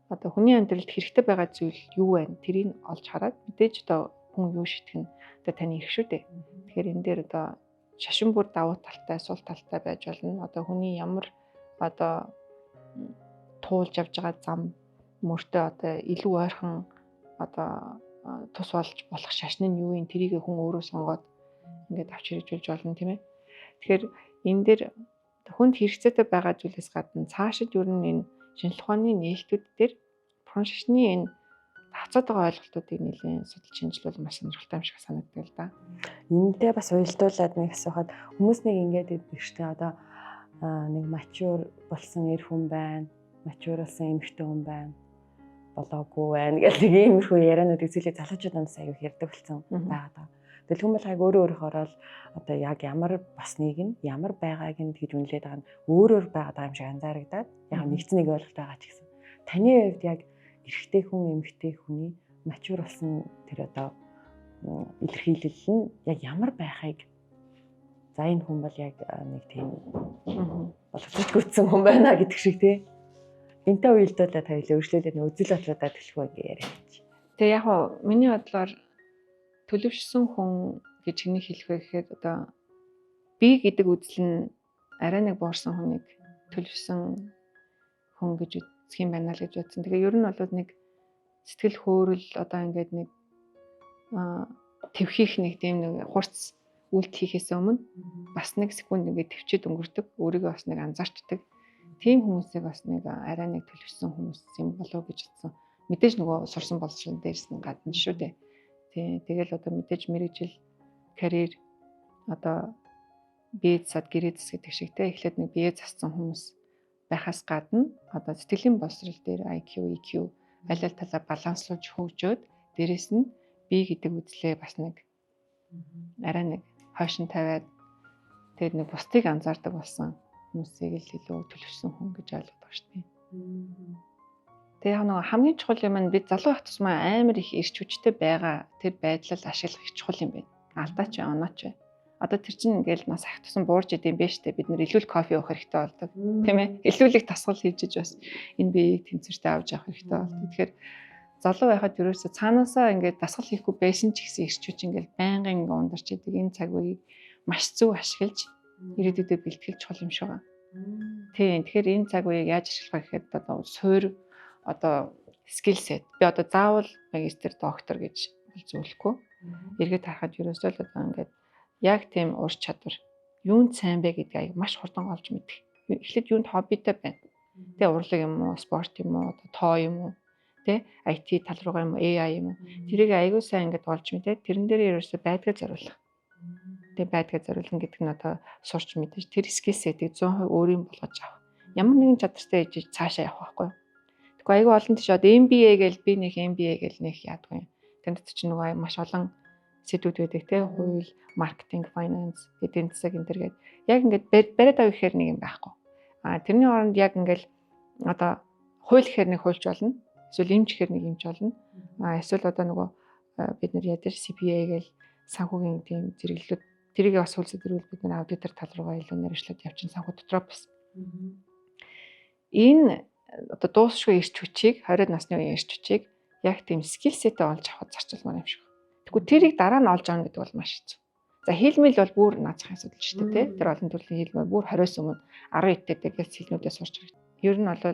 A: одоо хүний амьдралд хэрэгтэй байгаа зүйл юу вэ? Тэрийг олж хараад, мэдээж одоо хүн юу шийтгэх нь одоо таны эрх шүү дээ. Тэгэхээр энэ дээр одоо шашин бүр давуу талтай, сул талтай байж болно. Одоо хүний ямар одоо туулж явж байгаа зам мөртөө одоо илүү ойрхон одоо тус болж болох шашин нь юу юм, тэрийг хүн өөрөө сонгоод ингээд авч хэрэгжүүлж болно, тийм ээ. Тэгэхээр энэ дээр хүнд хэрэгцээтэй байгаа зүйлээс гадна цаашид ер нь энэ шинжлэх ухааны нээлтүүд дээр бурхан шашны энэ давхцаад байгаа ойлголтуудыг нэлээд судалж шинжилвэл маш сонирхолтой юм шиг санагддаг л да.
B: Энэтэй бас уялдуулаад нэг асуухад, хүмүүс нэг ингээд байдаг штэ, одоо нэг mature болсон эр хүн байна, mature болсон эмэгтэй хүн байна, болоогүй байна гэх нэг иймэрхүү яриануудыг зүйлээ залуучууд дандаа аягүй ярьдаг болсон байгаа даа. Тэгэл хүн бол хаяг өөрөө өөрөөхөөрөө л одоо яг ямар болсныг нь, ямар байгааг нь тэгж үнэлээд байгаа нь өөрөөр байгаад байгаа юм шиг анзаарагдаад, яг нэгдсэн нэг ойлголт байгаа ч гэсэн. Таны хувьд яг эрэгтэй хүн, эмэгтэй хүний mature болсон тэр одоо илэрхийлэл нь яг ямар байхыг, за, энэ хүн бол яг нэг тийм боловсрч гүйтсэн хүн байна гэдэг шиг, тий. Энтэй уялдуулаад хоёлаа өөрчлөлөөд нэг үзэл бодлуудаа төлхөө ингээ яриач.
A: Тэгээ яг уу миний бодлоор төлөвшсөн хүн гэж хэнийг хэлэх вэ гэхээр одоо би гэдэг үзэл нь арай нэг буурсан хүнийг төлөвшсөн хүн гэж үзэх юм байна л гэж бодсон. Тэгээ ер нь бол нэг сэтгэл хөөрөл, одоо ингээд нэг твхийх нэг тийм нэг хурц үйлдэл хийхээс өмнө бас нэг секунд ингээд твчээд өнгөрдөг, өөрийгөө бас нэг анзаарчдаг. Тийм хүмүүсийг бас нэг арай нэг төлөвшсөн хүмүүс юм болов гэж бодсон. Мэдээж нөгөө сурсан боловсрол дээрс нь гадна шүү дээ. Тий, тэгэл одоо мэдээж мэргэжил, карьер, одоо бие засаад гэрээ зас гэдэг шиг, те, эхлээд нэг бие зассан хүмүүс байхаас гадна одоо сэтгэлийн боловсрол дээр IQ, EQ аль аль талаа баланслуулж хөгжөөд, дээрэс нь би гэдэг үзлээ бас нэг арай нэг хойш нь тавиад, тэгээд нэг бусдыг анзаардаг болсон хүмүүсийг л илүү төлөвшсөн хүн гэж ойлгодог шүү дээ. Тэгээ яг нэг хамгийн чухал юм нь бид залуу байх тусмаа амар их эрч хүчтэй байгаа тэр байдлал ашиглах их чухал юм байна. Алдаач бай, онооч бай. Одоо тэр чинь ингээл нас ах тусам буурж идэм бэ штэ. Бид нэр илүү л кофе уух хэрэгтэй болдог. Тийм ээ? Илүү л их дасгал хийж иж бас энэ биеийг тэнцвэртэй авч явах хэрэгтэй болдог. Тэгэхээр залуу байхад ерөөсө цаанаасаа ингээд дасгал хийхгүй байсан ч гэсэн эрч хүч ингээл байнгын ингээд ундарч идэг. Энэ цаг үеийг маш зөв ашиглаж ирээдүйдээ бэлтгэл чухал юм шиг байна. Тийм. Тэгэхээр энэ цаг үеийг яаж ашиглах вэ гэхэд одоо суур одоо skill set. Би одоо заавал магистр, доктор гэж зөвлөхгүй. Эргээд харахад ерөөсөө л одоо ингээд яг тийм ур чадвар, юунд сайн бэ гэдгийг аяг маш хурдан олж мэдэх. Эхлээд юунд хоббитой байна. Тэ, урлаг юм уу, спорт юм уу, одоо тоо юм уу, тэ, IT тал руугаа юм уу, AI юм уу. Тэрийг аягүй сайн ингээд олж мэдээд тэрэн дээр ерөөсөө байдгаа зориулах. Тэгээ байдгаа зориулна гэдэг нь одоо сурч мэдээж тэр skill set-ийг 100% өөрийн болгож авах. Ямар нэгэн чадвартай ээж цаашаа явах байхгүй юу? Тэгэхгүй аягүй олон тийш одоо MBA гээл, би нэг MBA гээл нэг яадгүй юм. Тэнд чинь нөгөө маш олон сэдвүүд байдаг, те, хууль, маркетинг, finance, эдийн засаг энэ төр гээд яг ингээд бариад авах гэхээр нэг юм байхгүй. А тэрний оронд яг ингээд одоо хууль гэхээр нэг хуульч болно. Эсвэл эмч гэхээр нэг эмч болно. А эсвэл одоо нөгөө бид нар яадаг CPA гээл санхүүгийн тийм зэрэглэлүүд, тэрийг бас хууль зэрэгвэл бид нар аудитор тал руугаа илүү нэршлээд явчин, санхүү дотроо бас. Энэ одоо дуусшгүй эрч хүчийг 20 насны үеийн эрч хүчийг яг тийм skill set ээ олж авахд зарцуулмаар юм шиг. Тэгэхгүй тэрийг дараа нь олж авна гэдэг бол маш хэцүү. За, хэл мэл бол бүр наацхан асуудал шүү дээ, тий. Тэр олон төрлийн хэл мэл бүр 20-оос өмнө 10 эдтэй тэгэл хэлнүүдээ сурч хэрэгтэй. Ер нь бол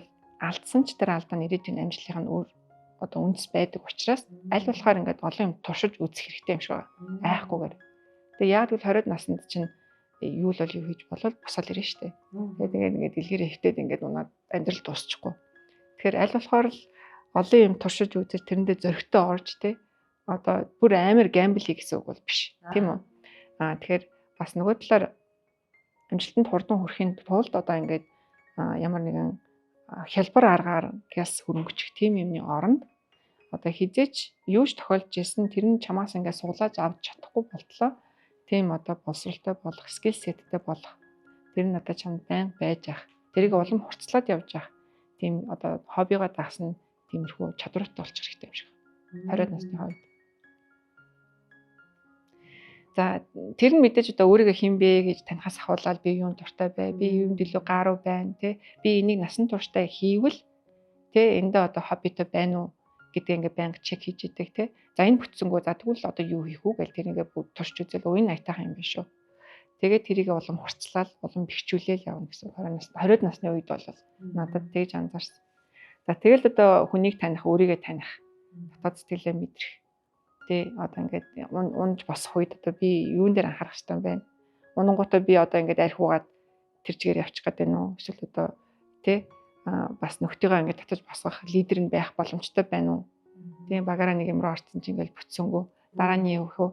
A: алдсан ч тэр алдаа нь ирээдүйн амжилтын нь үр одоо үндэс байдаг учраас аль болохоор ингээд олон юм туршиж үзэх хэрэгтэй юм шиг байна. Айхгүйгээр. Тэгээ яг л 20 наснд чинь юу л бол юу хийж болол босоод ирнэ штэ. Тэгээд ингээд дэлгэрээ хэвтээд ингээд унаад амьдрал дуусчихгүй. Тэгэхээр аль болохоор л олон юм туршиж үзэж, тэрэндээ зоригтой орж, те, одоо бүр амар gamble хий гэсэн үг бол биш, тийм үү? Аа, тэгэхээр бас нөгөө талаар амжилтанд хурдан хүрэхийн тулд одоо ингээд ямар нэгэн хялбар аргаар гяс хөрөнгөчих тийм юмны оронд одоо хэзээ ч юу ч тохиолдож исэн тэр нь чамаас ингээд суглааж авч чадахгүй болтлоо тийм одоо боловсролтой болох, skill set тэй болох, тэр нь одоо чамд байнга байж ах, тэрийг улам хурцлаад явж ах тийм одоо хоббигоо дагсан тиймэрхүү чадвартай болчих хэрэгтэй юм шиг. 20 насны хувьд. За, тэр нь мэдээж одоо өөрийгөө хэн бэ гэж танихаас ахуулаад, би юунд дуртай бай, би юунд илүү гаруй байна, тэ, би энийг насан туршдаа хийвэл, тэ, эндээ одоо хоббитой байна уу гэдгээ ингээ байнга check хийж идэг, тэ. За, энэ бүтсэнгүү, за, тэгвэл одоо юу хийх үү гэл тэр ингээ бүгд турш үзэл, өө, энэ аятайхан юм биш үү. Тэгээд тэрийг улам хурцлаад, улам бэхжүүлээл явна гэсэн 20 нас 20 насны үед бол надад тэгж анзаарсан. За, тэгэл одоо хүнийг таних, өөрийгөө таних, дотоод сэтгэлээ мэдрэх. Тэ, одоо ингээд унж босох үед одоо би юун дээр анхаарах хэрэгтэй юм бэ? Унангуудаа би одоо ингээд архи уугаад тэр чигээр явчих гээд байна уу? Эсвэл одоо, тэ, бас нөхдийгөө ингээд татаж босгох лидер нь байх боломжтой байна уу? Тийм багаараа нэг юм руу орсон чинь ингээд бүтсэнгүү. Дараа нь явах уу?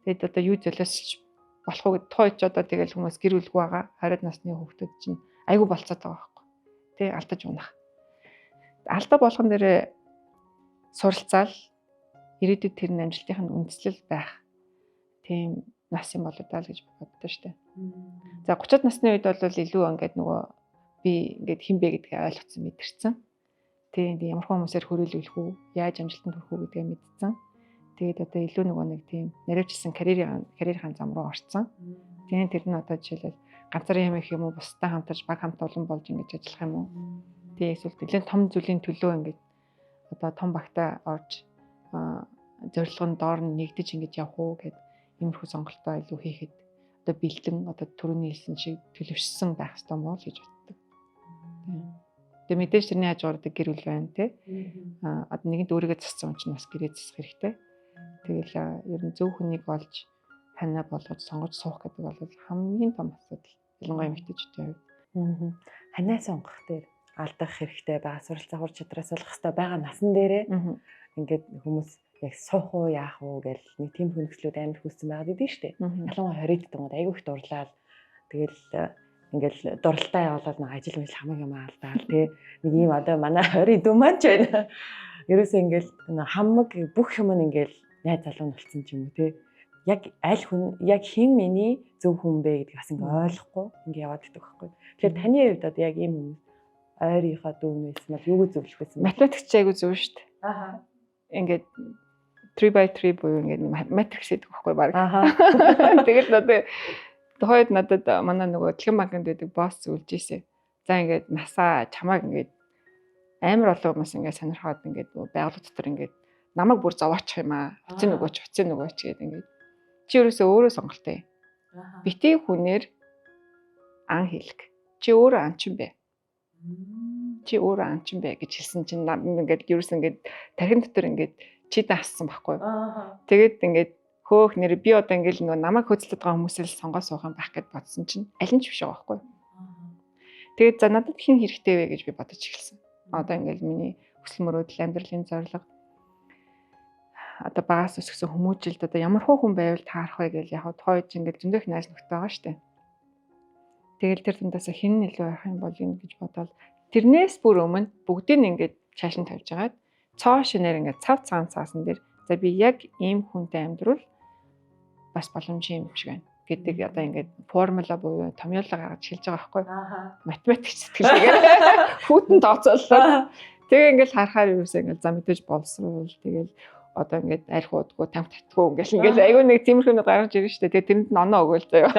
A: Тэгэд одоо юу золиослж болох уу гэдэг тухайд ч одоо тэгэл хүмүүс гэр бүлгүй байгаа. 20 насны хүүхдүүд чинь айгүй болцоод байгаа байхгүй. Тэ, алдаж унах. Алдаа болгон дээр суралцаал ирээдүйд тэр нь амжилтын нь үндслэл байх тийм нас юм болоо даа л гэж боддоо штэ. За, 30 насны үед бол илүү ингээд нөгөө би ингээд хэн бэ гэдгээ ойлгоцсон, мэдэрсэн. Тийм, ямар хүмүүсээр хүрээлүүлэх үү, яаж амжилтанд хүрэх үү гэдгээ мэдсэн. Тэгээд одоо илүү нөгөө нэг тийм наривчилсан карьерийн зам руу орцсон. Тийм, тэр нь одоо жишээлбэл ганцаараа юм их юм уу, бусдаа хамтарч баг хамт олон болж ингэж ажиллах юм уу? Тийм, эсвэл нэлээд том зүйлийн төлөө ингэж одоо том багтаа орж, зорилго нь доор нь нэгдэж ингэж явах уу гэд иймэрхүү сонголтоо илүү хийхэд одоо бэлдэн, одоо түрүүний хэлсэн шиг төлөвшсөн байх хэрэгтэй мó л гэж боддог. Тэгээ мэдээж тэрний хажуугаар одоо гэр бүл байна, тий. Аа, одоо нэгэнт өөрийгөө зассан хүн чинь бас гэрээ засах хэрэгтэй. Тэгэл ер нь зөв хүнийг олж, ханаа болгож сонгож суух гэдэг бол хамгийн том асуудал. Ялангуяа эмэгтэйчүүдийн
B: хувьд. Ханаа сонгох дээр алдах хэрэгтэй байгаа, суралцах ур чадраас олох хэрэгтэй байгаа насан дээрээ ингээд хүмүүс яг суух уу, яах уу гэл нэг тийм хөнөглүүд амар хүссэн байгаад идэв штэ. Ялангуяа 20 дэх айгүй их дурлал, тэгэл ингээл дуралтай явуулаад нэг ажил мэл хамаг юм алдаал, тий. Нэг ийм одоо манай 20 дүү маань ч байна. Ерөөсөө ингээл хамаг бүх юм ингээл найз залуу нь болцсон ч юм уу, тий. Яг аль хүн, яг хэн миний зөв хүн бэ гэдгийг бас ингээ ойлгохгүй ингээ яваад идэх байхгүй. Тэгэхээр таны хувьд одоо яг ийм хүмүүс ойрынхоо дүү байсан бол юуг зөвлөх байсан бэ?
A: Математикч айгүй зөв шүү дээ. Ингээд 3 by 3 буюу ингээд matrix гэдэг байхгүй баг. Тэгэл надад тухайд надад манай нөгөө Дэлхийн банкнд байдаг босс зөвлөж ийсэн. За, ингээд насаа чамааг ингээд амар олон хүмүүс ингээд сонирхоод, ингээд нөгөө байгууллага дотор ингээд намайг бүр зовоочих юм аа. Хуцын нөгөөч, хуцын нөгөөч гэдэг ингээд. Чи ерөөсөө өөрөө сонголттой. Битгий хүнээр ан хэлэг. Чи өөрөө анчин бэ. Чи өөрөө анчин бэ гэж хэлсэн чинь ингээд ерөөс ингээд тархин дотор ингээд чидэн ассан байхгүй. Тэгээд ингээд хөөх нэр би одоо ингээд нөгөө намайг хөөцөлдөд байгаа хүмүүсээ л сонгоо суух юм байх гэд бодсон чинь аль нь ч биш байгаа байхгүй. Тэгээд за, надад хэн хэрэгтэй вэ гэж би бодож эхэлсэн. Одоо ингээд миний хүсэл мөрөөдөл, амьдралын зорилго, одоо багаас өсгсөн хүмүүжилд одоо ямар хүн байвал таарах вэ гэж яг тухайн үед ингээд зөндөх найз нөхдөд байгаа штэ. Тэгэл тэр дундаас хэн нь илүү байх юм бол юм гэж бодоод, тэрнээс бүр өмнө бүгдийг ингээд чааш нь тавьж агаад цоо шинээр ингээд цав цагаан цаасан дээр за, би яг ийм хүнтэй амьдрал бас боломжийн юм шиг байна гэдэг одоо ингээд формула буюу томьёолоо гаргаж хэлж байгаа байхгүй. Математик сэтгэлгээгээр хүүтэн тооцооллоо. Тэгээ ингээд харахаар юусэн ингээд за, мэдээж боловсруул, тэгэл одоо ингээд арх уудгүй, тамхи татгүй, ингээл айгүй нэг тиймэрхүү юм гаргаж ирнэ шүү дээ. Тэгээ тэрэнд нь оноо өгөөл заяа.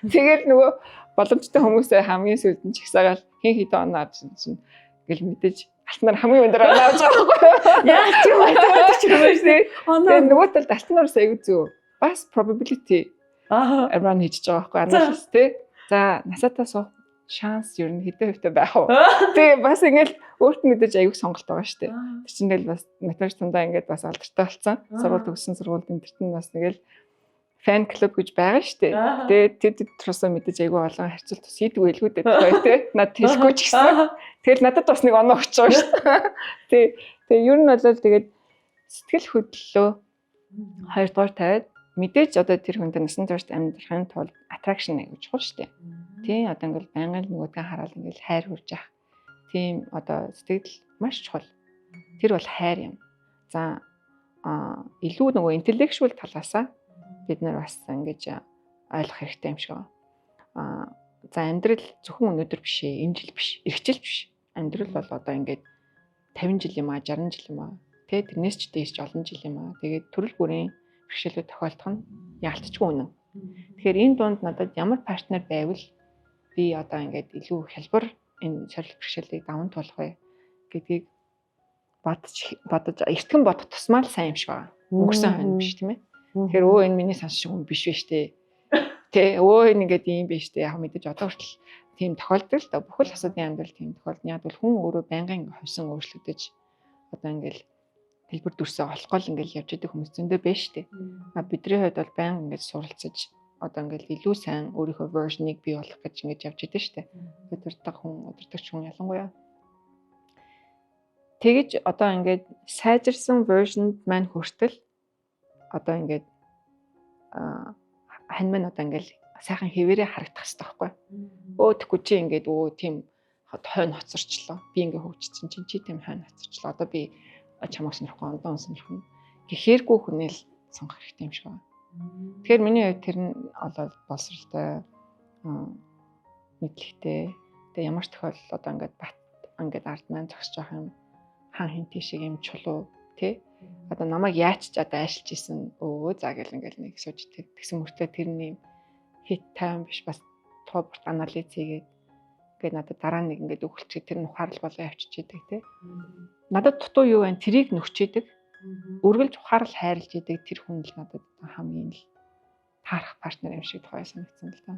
A: Тэгэл нөгөө Боломжтой хүмүүсээ хамгийн сүүлд нь чагсаагаал хин хэдэн оноо авч чинь гэл мэдээж алтнаар хамгийн өндөр оноо авч байгаа байхгүй юу?
B: Яа чи математик юм байна
A: шүү. Тэгээ нөгөө талд алтнаар бас аягүй зү. Бас probability run хийж байгаа байхгүй анализ тий. За насатаа суух шанс ер нь хэдэн хувьтай байх вэ? Тэгээ бас ингээл өөрт нь мэдээж аягүй сонголт байгаа шүү дээ. Тэр чинь тэгэл бас математик тундаа ингээд бас алдартай болсон. Сургууль төгссөн сургуульд энэ тэрт нь бас нэгэл fan club гэж байгаа шүү дээ. Тэгээд тэд трусаа мэдээж айгүй олон харьцуулт бас хийдэг байлгүй дээ тий. Тэ надад хэлэхгүй ч гэсэн. Тэгэл надад бас нэг оноо өгч байгаа шүү дээ. Тий. Тэгээ ер нь бол тэгээд сэтгэл хөдлөлөө хоёрдугаар тавиад мэдээж одоо тэр хүнтэй насан туршид амьдрахын тулд attraction аягүй чухал шүү дээ. Тийм одоо ингээл байнгын нөгөөдгөө хараад ингээл хайр хүрж ах. Тийм одоо сэтгэл маш чухал. Тэр бол хайр юм. За илүү нөгөө intellectual талаасаа бид нар бас ингэж ойлгох хэрэгтэй юм шиг байна. За амьдрал зөвхөн өнөөдөр биш ээ, энэ жил биш, эх жил биш. Амьдрал бол одоо ингээд 50 жил юм аа, 60 жил юм аа. Тэ тэрнээс ч дээш олон жил юм аа. Тэгээд төрөл бүрийн бэрхшээлүүд тохиолдох нь яалтчгүй үнэн. Тэгэхээр энэ дунд надад ямар партнер байвал би одоо ингээд илүү хялбар энэ сорилт бэрхшээлийг даван туулах вэ гэдгийг бодож эртгэн бодох тусмаа л сайн юм шиг байгаа. Өнгөрсөн хойно биш тийм ээ. Тэгэхээр өө энэ миний сонсч хүн биш вэ штэ. Тэ өө энэ ингээд ийм биш штэ. Яг мэдээж одоо хүртэл тийм тохиолдол л да. Бүхэл асуудлын амьдрал тийм тохиолдно. Яг бол хүн өөрөө байнгын хувьсан өөрчлөгдөж одоо ингээд хэлбэр дүрсээ олохгүй л ингээд явж идэг хүмүүс зөндөө байна штэ. А бидний хувьд бол байнга ингээд суралцаж одоо ингээд илүү сайн өөрийнхөө version ыг бий болгох гэж ингээд явж идэг штэ. Удирдах хүн, удирдагч хүн ялангуяа. Тэгэж одоо ингээд сайжирсан version маань хүртэл одоо ингээд хань маань одоо ингээд сайхан хэвээрээ харагдах хэрэгтэй байхгүй. Өө тэгэхгүй чи ингээд өө тийм хойно хоцорчлоо. Би ингээд хөгжсөн чинь чи тийм хойно хоцорчлоо. Одоо би чамайг сонирхгүй, ондоо сонирхно. Гэхээргүй хүнэл сонгох хэрэгтэй юм шиг байна. Тэгэхээр миний хувьд тэр нь бол боловсралтай, мэдлэгтэй. Тэгээ ямар ч тохиолдолд одоо ингээд бат ингээд ард маань зогсож байгаа юм хан хин тийшээ юм чулуу тий. Одоо намайг яаж ч одоо айшилж исэн өө за гэл ингээл нэг сууж тэгсэн мөртлөө тэрний хит тайван биш бас тоо бурт анализ хийгээд ингээд надад дараа нэг ингээд өгөлчээ тэр нь ухаарл болоо явчихж идэг тий. Надад дутуу юу вэ? Тэрийг нөхчийдэг. Үргэлж ухаарл хайрлж идэг тэр хүн л надад хамгийн л таарах партнер юм шиг тухай санагдсан л да.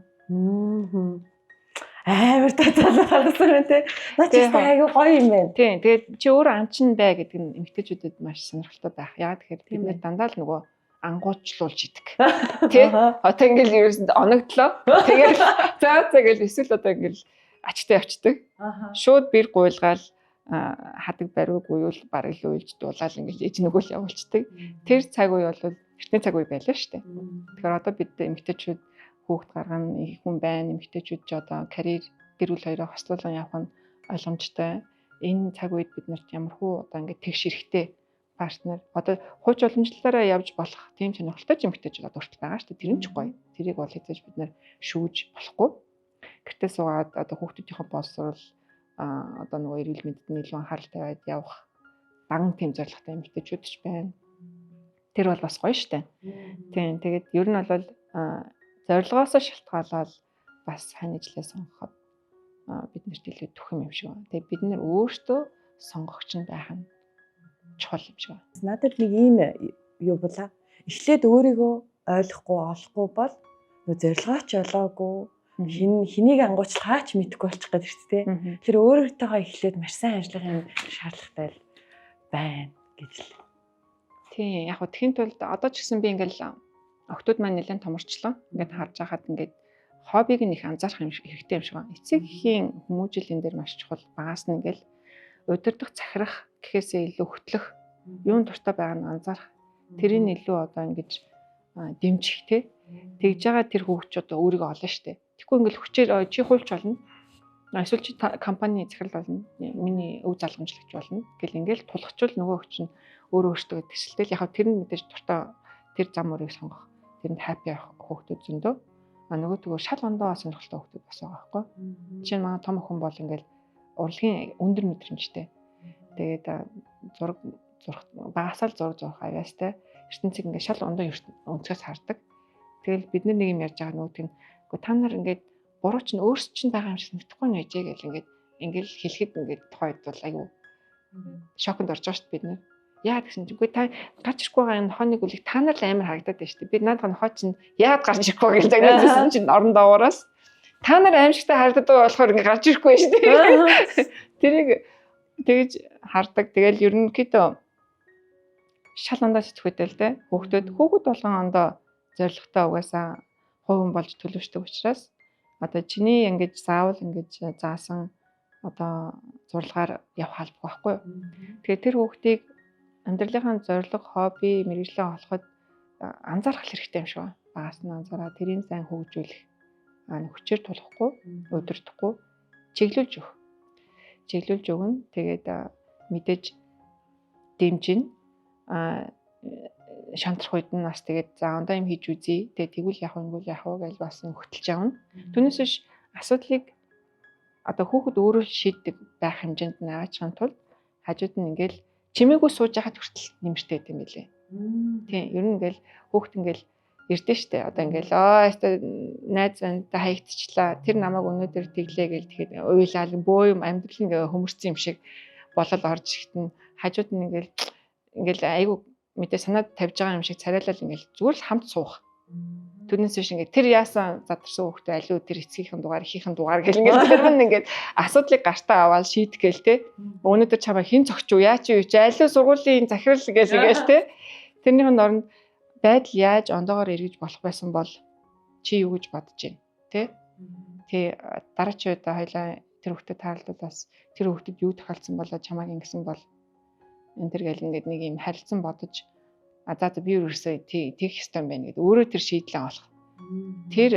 B: Амар таталаа гаргасан юм те. Наа чи айгүй гоё юм байна.
A: Тийм. Тэгээд чи өөрөө амчин бай гэдэг нь эмэгтэйчүүдэд маш сонирхолтой байх. Яагаад тэгэхээр бид нэр дандаа л нөгөө ангуучлуулж идэг. Тэ? Одоо ингээл ерөөсөнд оногдлоо. Тэгэл за за гэл эсвэл одоо ингээл ачтай явцдаг. Шууд бэр гуйлгаал хадаг бариуг уюул бараг л уйлж дуулаад ингээл ээж нөгөө л явуулцдаг. Тэр цаг үе бол эртний цаг үе байлаа шүү дээ. Тэгэхээр одоо бид эмэгтэйчүүд хүүхд гаргана, их хүн байна, эмэгтэйчүүд ч одоо карьер, гэр бүл хоёроо хослуулан явах нь ойлгомжтой. Энэ цаг үед бид нарт ямар хуу одоо ингээд тэгш эрэхтэй партнер одоо хууч уламжлалаараа явж болох тийм сонирхолтой ч эмэгтэйчүүд одоо хүртэл байгаа шүү дээ. Тэр нь ч гоё. Тэрийг бол хэзээ ч бид нар шүүж болохгүй. Гэртээ суугаад одоо хүүхдүүдийнхээ боловсрол одоо нөгөө эрүүл мэндэд нь илүү анхаарал тавиад явах дан тийм зорилготой эмэгтэйчүүд ч байна. Тэр бол бас гоё штэ. Тийм тэгээд ер нь бол зорилгоос шалтгаалаад бас хань ижлээ сонгоход бид нарт илүү түхэн юм шиг байна. Тэгээд бид нар өөртөө сонгогч нь байх нь чухал юм шиг байна.
B: Надад нэг ийм юу булаа. Эхлээд өөрийгөө ойлгохгүй, олохгүй бол нөө зорилгоо ч олоогүй хин хэнийг ангуучлахаа ч мэдэхгүй болчих гээд шүү дээ. Тэр өөрөөтэйгөө эхлээд маш сайн ажиллах юм шаардлагатай л байна гэж л.
A: Тийм яг хөө тхийн тулд одоо ч гэсэн би ингээл охтууд маань нэлээд томорчлоо. Ингээд харж байхад ингээд хоббиг нь их анзаарах юм хэрэгтэй юм шиг байна. Эцэг эхийн хүмүүжил энэ дээр маш чухал. Багаас нь ингээл удирдах, захирах гэхээсээ илүү хөтлөх, юун дуртай байгааг нь анзаарах. Тэрийг илүү одоо ингэж дэмжих те. Тэгж байгаа тэр хүүхд ч одоо өөрийгөө олно штэ. Тэгэхгүй ингээл хүчээр чи хуульч болно. Эсвэл чи компани захирал болно. Миний өв залгамжлагч болно гэл ингээл тулгачвал нөгөө хүч нь өөрөө өөртөө тэгсэлтэл яг тэр нь мэдээж дуртай тэр зам мөрийг сонгох. Тэрэнд happy явах хүүхдүүд зөндөө. А нөгөө төгөө шал ондоо сонирхолтой хүүхдүүд бас байгаа байхгүй. Жишээ нь манай том охин бол ингээл урлагийн өндөр мэдрэмжтэй. Тэгээд зураг зурх багасаа л зураг зурх авьяастай. Ертөнцийг ингээд шал ондоо өнцгөөс хардаг. Тэгэл бид нар нэг юм ярьж байгаа нөгөөд нь үгүй та нар ингээд Буруу чинь өөрсөд чинь байгаа юм шиг санагдахгүй нь байжээ гэл ингээд ингээл хэлэхэд ингээд тухайд бол айгүй шоконд орж байгаа шүү дээ бид нар. Яагаад гэсэн чинь үгүй та гарч ирэхгүй байгаа энэ нохойны гүлийг та нар л амар харагдаад байна шүү дээ. Би наадах нохой чинь яагаад гарч ирэхгүй гэж загнаасан чинь орон доогоороос та нар аимшигтай харагдаад байгаа болохоор ингээ гарч ирэхгүй шүү дээ. Тэрийг тэгж хардаг. Тэгэл ерөнхийдөө шал ондоо сэтгүүтэй л дээ. Хүүхдүүд болгон ондоо зоригтой угаасаа хувь хүн болж төлөвшдөг учраас одоо чиний ингэж заавал ингэж заасан одоо зурлагаар явах албагүй байхгүй юу. Тэгэхээр тэр хүүхдийг амьдралынхаа зорилго, хобби, мэргэжлээ олоход анзаарах хэрэгтэй юм шиг байна. Багаас нь анзаараа тэрийн сайн хөгжүүлэх, хүчээр тулахгүй, удирдахгүй чиглүүлж өгөх. Чиглүүлж өгнө. Тэгээд мэдээж дэмжинэ. Шантрах үед нь бас тэгээд за ондоо юм хийж үзье. Тэгээд тэгвэл яах вэ, ингэвэл яах вэ гэж бас хөтөлж явна. Түүнээс биш асуудлыг одоо хүүхэд өөрөө шийддэг байх хэмжээнд нь аваачихын тулд хажууд нь ингээл чимээгүй сууж байхад хүртэл нэмэртэй байт юм билээ. Тийм, ер нь ингээл хүүхэд ингээл ирдэ штэ. Одоо ингээл аа яста найз байна хаягдчихлаа. Тэр намайг өнөөдөр тэглээ гэл тэгэхэд уйлаал бөө юм амьдрал ингээ хөмөрцөн юм шиг болол орж ирэхэд нь хажууд нь ингээл ингээл айгу мэдээ санаад тавьж байгаа юм шиг царайлал ингээл зүгээр л хамт суух. Түүнээс биш ингээд тэр яасан задарсан хүүхдээ алиу тэр эцгийнхэн дугаар эхийнхэн дугаар гэл ингээд тэр нь ингээд асуудлыг гартаа аваад шийдэх гээл те. Өнөөдөр чамаа хэн зогч юу яа чи юу чи алиу сургуулийн захирал гэл ингээл те. Тэрнийх нь оронд байдал яаж ондоогоор эргэж болох байсан бол чи юу гэж бодож байна те. Тэ дараа чи удаа хоёлаа тэр хүүхдэд таарлал бас тэр хүүхдэд юу тохиолдсон болоо чамааг ингэсэн бол энэ төр гэл ингээд нэг юм харилцан бодож а за би ерөөсөө тэгэх ёстой юм байна гэдэг өөрөө тэр шийдлээ олох. Тэр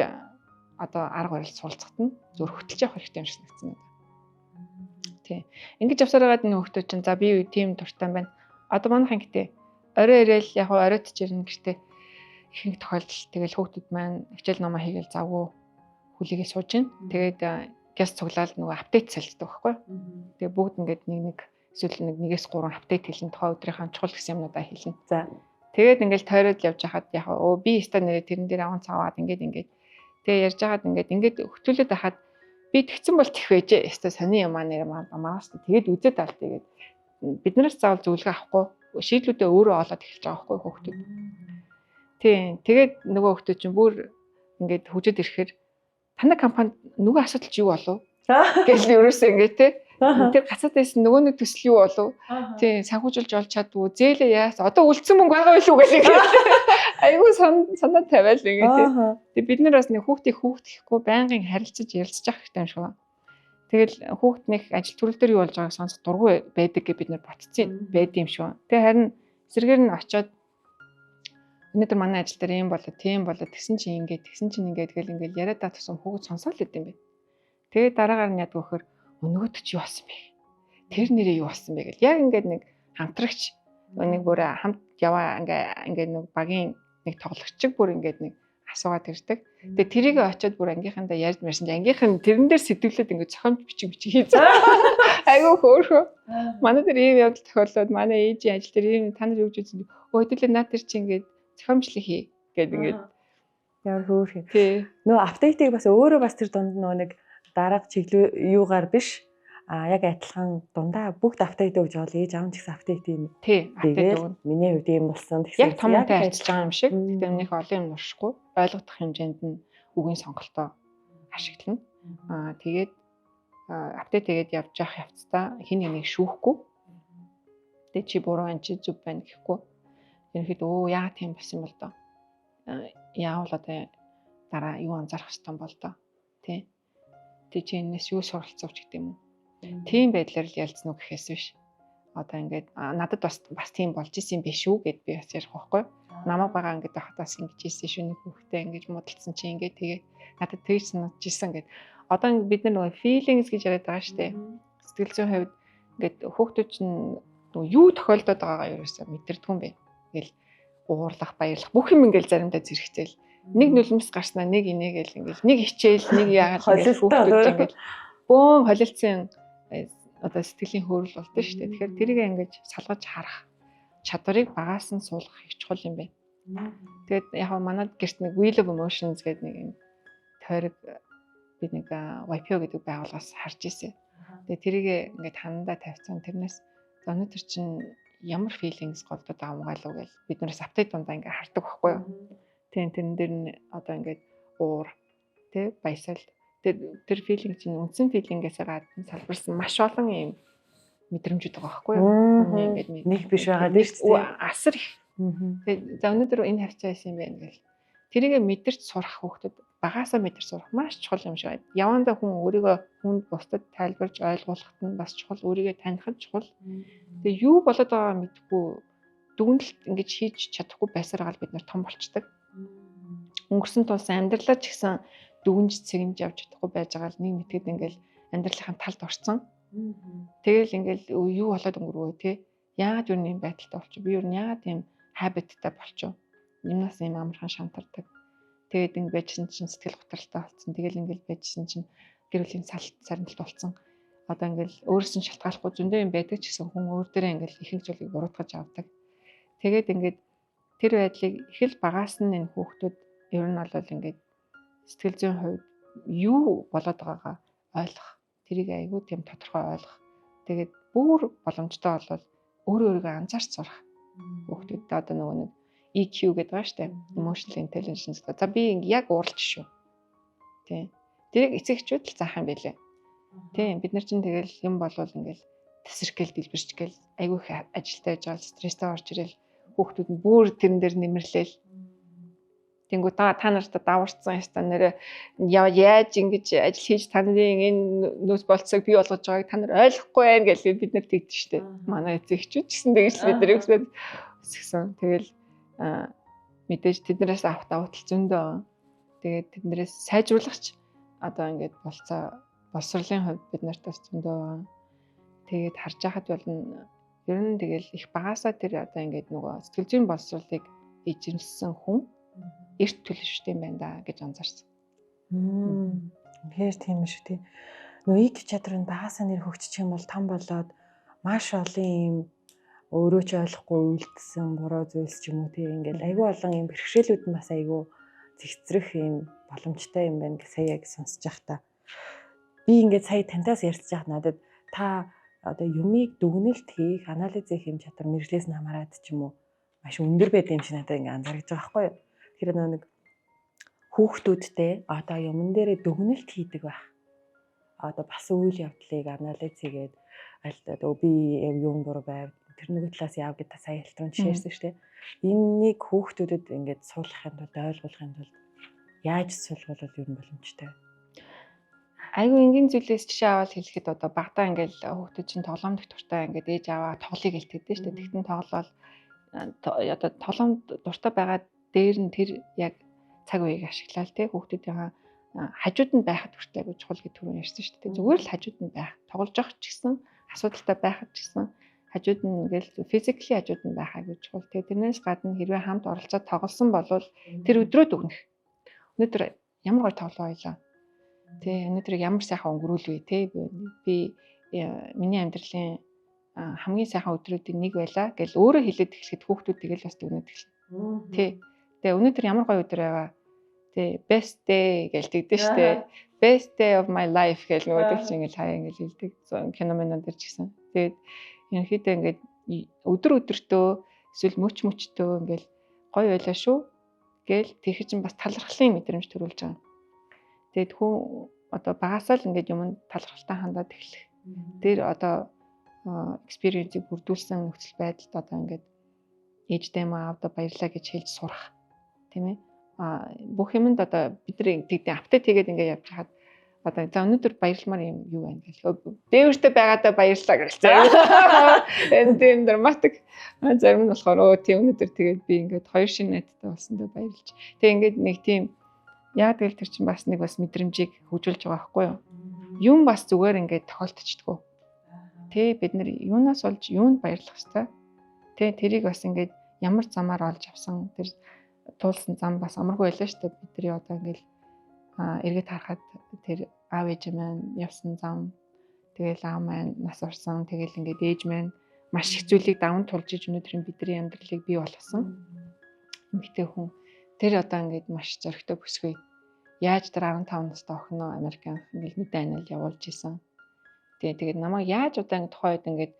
A: одоо арга барил суралцахад нь зөв хөтөлж явах хэрэгтэй юм шиг санагдсан надад. Тий. Ингэж явсаар байгаад энэ хүүхдүүд чинь за би тийм дуртай юм байна. Одоо манайхан гэтээ орой ирээл яг оройтч ирнэ гэртээ ихэнх тохиолдолд тэгэл хүүхдүүд маань хичээл номоо хийгээл завгүй хүлээгээ сууж гин. Тэгээд гяс цуглаал нөгөө update солилцдог байхгүй. Тэгээ бүгд ингээд нэг нэг эсвэл нэг нэгээс гурван update хэлнэ, тухайн өдрийнхөө чухал гэсэн юмнуудаа хэлнэ.
B: За.
A: Тэгээд ингээл тойроод явж хахад яг өө би өстой нэрээ тэрэн дээр аван цаваад ингээд ингээд тэгээ ярьж хагаад ингээд ингээд хөтөлөөд хахад би тэгсэн бол тех байжээ. Өстой сони юм аа нэр манаас тэгээд үзээд аал тэгээд биднээс заавал зөвлөгөө авахгүй шийдлүүдээ өөрөө олоод эхэлж байгаа байхгүй хүүхдүүд. Тийм. Тэгээд нөгөө хүүхдүүд чинь бүр ингээд хөгжөөд ирэхээр танай компанид нөгөө асуудал чи юу болов? Гэл ерөөсөө ингээд те. Тэр гацаад байсан нөгөө нэг төсөл юу болов? Тийм, санхүүжилж олж чаддгүй. Зээлээ яас одоо үлдсэн мөнгө байгаа байлгүй гэх ингээд. Айгүй санаа тавиал ингээд те. Тэгээ бид нар бас нэг хүүхдийг хүүхд гэхгүй байнгын харилцаж ярилцж явах хэрэгтэй юм шиг байна. Тэгэл хүүхд нэг ажил төрөл дээр юу болж байгааг сонсох дургүй байдаг гэж бид нар ботцсон байд юм шиг. Тэгээ харин эсрэгээр нь очиод өнөөдөр манай ажил дээр ийм болоо, тийм болоо, тэгсэн чинь ингээд, тэгсэн чинь ингээд гэл ингээд яриад та тусам хүүхэд сонсоол идэм бэ. Тэгээ дараагаар нь яадаг вөхөр нөгөөдөг чи юу болсон бэ? Тэр нэрээ юу болсон бэ гэл. Яг ингээд нэг хамтрагч нэг бүр хамт яваа ингээ ингээ нэг багийн нэг тоглогчиг бүр ингээд нэг асуугаад ирдэг. Тэгээ тэрийг очиод бүр ангийнхандаа ярьж мэрсэн чинь ангийнх нь тэрэн дээр сэтвлээд ингээд зохиомж бичиг бичиг хийсэн. Айгүй хөөрхөө. Манай дээр ийм явдал тохиолдоод манай ээжийн ажил дээр ийм та нар юу гэж үзсэн. Өө хэдүүлээ наад тэр чи ингээд зохиомжлог хий гэд ингээд
B: Ямар хөөрхөн.
A: Тий.
B: Нөгөө update ыг бас өөрөө бас тэр дунд нөгөө нэг дарга чиглүү юугаар биш а яг адилхан дундаа бүгд update өгж байгаа л ээж аав ч гэсэн update юм.
A: Тий, update өгнө.
B: Миний хувьд ийм болсон гэсэн.
A: Яг томтой харьцаж байгаа юм шиг. Гэтэ өмнөх олон юм нуршихгүй ойлгох хэмжээнд нь үгийн сонголтоо ашиглана. Аа тэгээд update хийгээд явж явах явцдаа хин нэг шүүхгүй. Тэгээд чи буруу байна, чи зөв байна гэхгүй. Ерөнхийдөө өө яагаад тийм болсон бол доо. Яавал одоо дараа юу анзаарах хэрэгтэй бол доо. Тий. Тэг чи энэс юу суралцав ч гэдэг юм уу. Тийм байдлаар л ялцсан уу гэхээс биш. Одоо ингээд надад бас бас тийм болж исэн биш үү гэд би бас ярих байхгүй. Намайг байгаа ингээд байхад бас ингэж ийсэн шүү, нэг хүүхдээ ингэж муудалцсан чи ингээд тэгээд надад тэгж санагдаж исэн гэд. Одоо бид нар нөгөө feelings гэж яриад байгаа шүү дээ. Сэтгэл зүйн хувьд ингээд хүүхдүүд чинь нөгөө юу тохиолдоод байгаагаа ерөөсөө мэдэрдэггүй юм байна. Ингээл уурлах, баярлах бүх юм ингээл заримдаа зэрэгцээл нэг нулимс гарснаа нэг инээгээл ингээл нэг хичээл нэг яагаад ингээл хүүхдүүд ингээл бөөн холилдсон одоо сэтгэлийн хөөрөл болдог шүү дээ. Тэгэхээр тэрийг ингэж салгаж харах чадварыг багаас нь суулгах их чухал юм байна. Тэгээд яг манад гэрт нэг Wheel of Emotions гэдэг нэг юм тойрог Би нэг YPO гэдэг байгууллагаас харж ирсэн. Тэгээ тэрийг ингээд ханандаа тавьсан. Тэрнээс за өнөөдөр чинь ямар feelings голдоод байгаа юм галуу гэл бид нараас update дундаа ингээд хардаг байхгүй юу. Тийм, тэрэн дээр нь одоо ингээд уур, тэ, баясгал, тэр feeling чинь үндсэн feeling-ээс гадна салбарсан маш олон юм мэдрэмжүүд байгаа байхгүй юу.
B: Ингээд нэг биш байгаа дээ шүү
A: дээ. Асар их. Тэгээ за өнөөдөр энэ хавцаа байсан юм байна гэл. Тэрийг мэдэрч сурах, хүүхдэд багасаа мэдэрч сурах маш чухал юм шиг байна. Явандаа хүн өөрийгөө хүнд, бусдад тайлбарж ойлгуулахад нь бас чухал, өөрийгөө танихад чухал. Тэгээ юу болоод байгааг мэдэхгүй, дүгнэлт ингэж хийж чадахгүй байсараа бид нар том болчдөг. Өнгөрсөн тулсан амьдралаа ч гэсэн дүгнж цэгнж явж чадахгүй байж байгаа л нэг мэтгэд ингээл амьдралынхаа талд орцсон. Тэгэл ингээл юу болоод өнгөрвөө, те. Яагаад юу юм байдалтай болчих? Би юу яагаад ийм habit-тай болчих? Юмнаас ийм амархан шантардаг. Тэгээд ингэ байжсэн чинь сэтгэл готролтой болсон. Тэгэл ингээл байжсэн чинь гэр бүлийн салт сарнилт болсон. Одоо ингээл өөрөөс нь шалтгааллахгүй зөндөө юм байдаг ч гэсэн хүн өөр дээрээ ингээл ихэнх зүйлийг буруутгаж авдаг. Тэгээд ингээд тэр байдлыг их л багаас нь энэ хүүхдүүд ер нь бол ингээд сэтгэл зүйн хувьд юу болоод байгаагаа ойлгох. Тэрийг айгүй тийм тодорхой ойлгох. Тэгээд бүр боломжтой болвол өөрөө өөрийгөө анзаарч сурах. Хүүхдүүдэд одоо нөгөө нэг EQ гэдэг байгаа шүү дээ. Emotional intelligence гэдэг. За, би ингэ яг уурлж шүү. Тийм. Тэрийг эцэг эхчүүд л заах юм байлээ. Тийм, бид нар чинь тэгэл юм болвол ингээл тесэрхгээл, дэлбэрчгээл, айгүй их ажилтай байж байгаа, стресстэй орж ирэл хүүхдүүд нь бүр тэрэн дээр нэмэрлээл. Тэнгүү та нарт даварцсан яста нэрэ яаж ингэж ажил хийж та нарын энэ нөөц болцоог бий болгож байгааг та нар ойлгохгүй байна гэж бид нар тэгдэж штэ. Манай эцэг эхчүүд ч гэсэн тэгж бид нар өсгсөн. Тэгэл мэдээж тэднээс авах давуу тал зөндөө. Тэгээд тэднээс сайжруулах ч одоо ингээд болцоо боловсролын хувьд бид нарт бас зөндөө байгаа. Тэгээд харж байхад бол ер нь тэгэл их багасаа тэр одоо ингээд нөгөө сэтгэл зүйн боловсролыг эзэмшсэн хүн эрт төлөвштэй юм байна да гэж анзаарсан.
B: Тэгэхээр тийм шүү тий. Нөгөө EQ чадвар нь багасаа нэр хөгжчих юм бол том болоод маш олон юм өөрөө ч ойлгохгүй үйлдэлсэн буруу зүйлс ч юм уу, тий, ингээл айгүй олон юм бэрхшээлүүд нь бас айгүй зэгцрэх юм боломжтой юм байна гэж сая яг сонсож байхдаа та. Би ингээд сая таньтаас ярьцж байхад надад та одоо юмыг дүгнэлт хийх, анализ хийх юм чадвар мэргэжлээс нь хамаарат ч юм уу маш өндөр байдаг юм шиг надад ингээд анзаарч байгаа байхгүй юу. Тэгэхээр нэг хүүхдүүдтэй одоо юмн дээрээ дүгнэлт хийдэг байх. Одоо бас үйл явдлыг анализ хийгээд аль одоо би юун буруу байв, тэр нөгөө талаас яав гэдэг та сая хэлтрэн жишээрсэн шүү дээ. Энэнийг хүүхдүүдэд ингээд суулгахын тулд, ойлгуулахын тулд яаж суулгавал ер нь боломжтой?
A: Айгүй энгийн зүйлээс жишээ аваад хэлэхэд одоо багадаа ингээл хүүхдүүд чинь тоглоом дэх дуртай, ингээд ээж аваа тоглоё гэлтэдэг шүү дээ. Тэгтэн тоглоол одоо тоглоом дуртай байгаа дээр нь тэр яг цаг үеийг ашиглаад тий хүүхдүүдийнхаа хажууд нь байхад хүртэл айгүй чухал гэж түрүүн ярьсан шүү дээ. Зүгээр л хажууд нь байх. Тоглож явах ч гэсэн, асуудалтай байхад ч гэсэн хажууд нь ингээл physically хажууд нь байх айгүй чухал. Тэгээ тэрнээс гадна хэрвээ хамт оролцоод тоглосон болвол тэр өдрөө дүгнэх. Өнөөдөр ямар гоё тоглоо байлаа. Тэ, өнөөдрийг ямар сайхан өнгөрүүлвэ, тэ, би миний амьдралын хамгийн сайхан өдрүүдийн нэг байлаа гэл өөрөө хэлээд эхлэхэд хүүхдүүд тэгэл бас дүгнээд эхэлнэ. Тэ. Тэгээ өнөөдөр ямар гоё өдөр байваа. Тэ, best day гэж тэгдэж штэ. Best day of my life гэж нөгөөдөг чинь ингээл хаяа ингээл хэлдэг. Кино минон дээр ч гэсэн. Тэгээд ерөнхийдөө ингээд өдөр өдөртөө эсвэл мөч мөчтөө ингээл гоё байлаа шүү гээл тэгэхэд чинь бас талархлын мэдрэмж төрүүлж байгаа. Тэгээд хүн одоо багасаа л ингээд юмд талархалтай хандаад эхлэх. Тэр одоо experience-ийг бүрдүүлсэн нөхцөл байдалд одоо ингээд ээждээ маа аавдаа баярлаа гэж хэлж сурах. Тийм ээ. А бүх юмд одоо бид нар тэгдэ update хийгээд ингээд явж хахад одоо за өнөөдөр баярламаар юм юу байна гэл. Дээвэртэй байгаадаа баярлалаа гэл. Энэ тийм драматик. Зарим нь болохоор өө тийм өнөөдөр тэгээд би ингээд хоёр шинэ найзтай болсондоо баярлж. Тэгээ ингээд нэг тийм яа тэгэл тэр чинь бас нэг бас мэдрэмжийг хөгжүүлж байгаа байхгүй юу? Юм бас зүгээр ингээд тохиолдчихдгоо. Тэ, бид нар юунаас олж юунд баярлах хэвтэй. Тэ, тэрийг бас ингээд ямар замаар олж авсан, тэр туулсан зам бас амаргүй байлаа шүү дээ. Бидний одоо ингээд эргээд харахад тэр аав ээж маань явсан зам, тэгэл аав маань нас орсон, тэгэл ингээд ээж маань маш их зүйлийг даван тулж иж өнөөдрийн бидний амьдралыг бий болгосон. Эмэгтэй хүн тэр одоо ингээд маш зоригтой бүсгүй. Яаж тэр 15 настай охиноо Америк ингээл нүдэн анаал явуулж исэн. Тэгээд намайг яаж одоо ингэ тухайн үед ингээд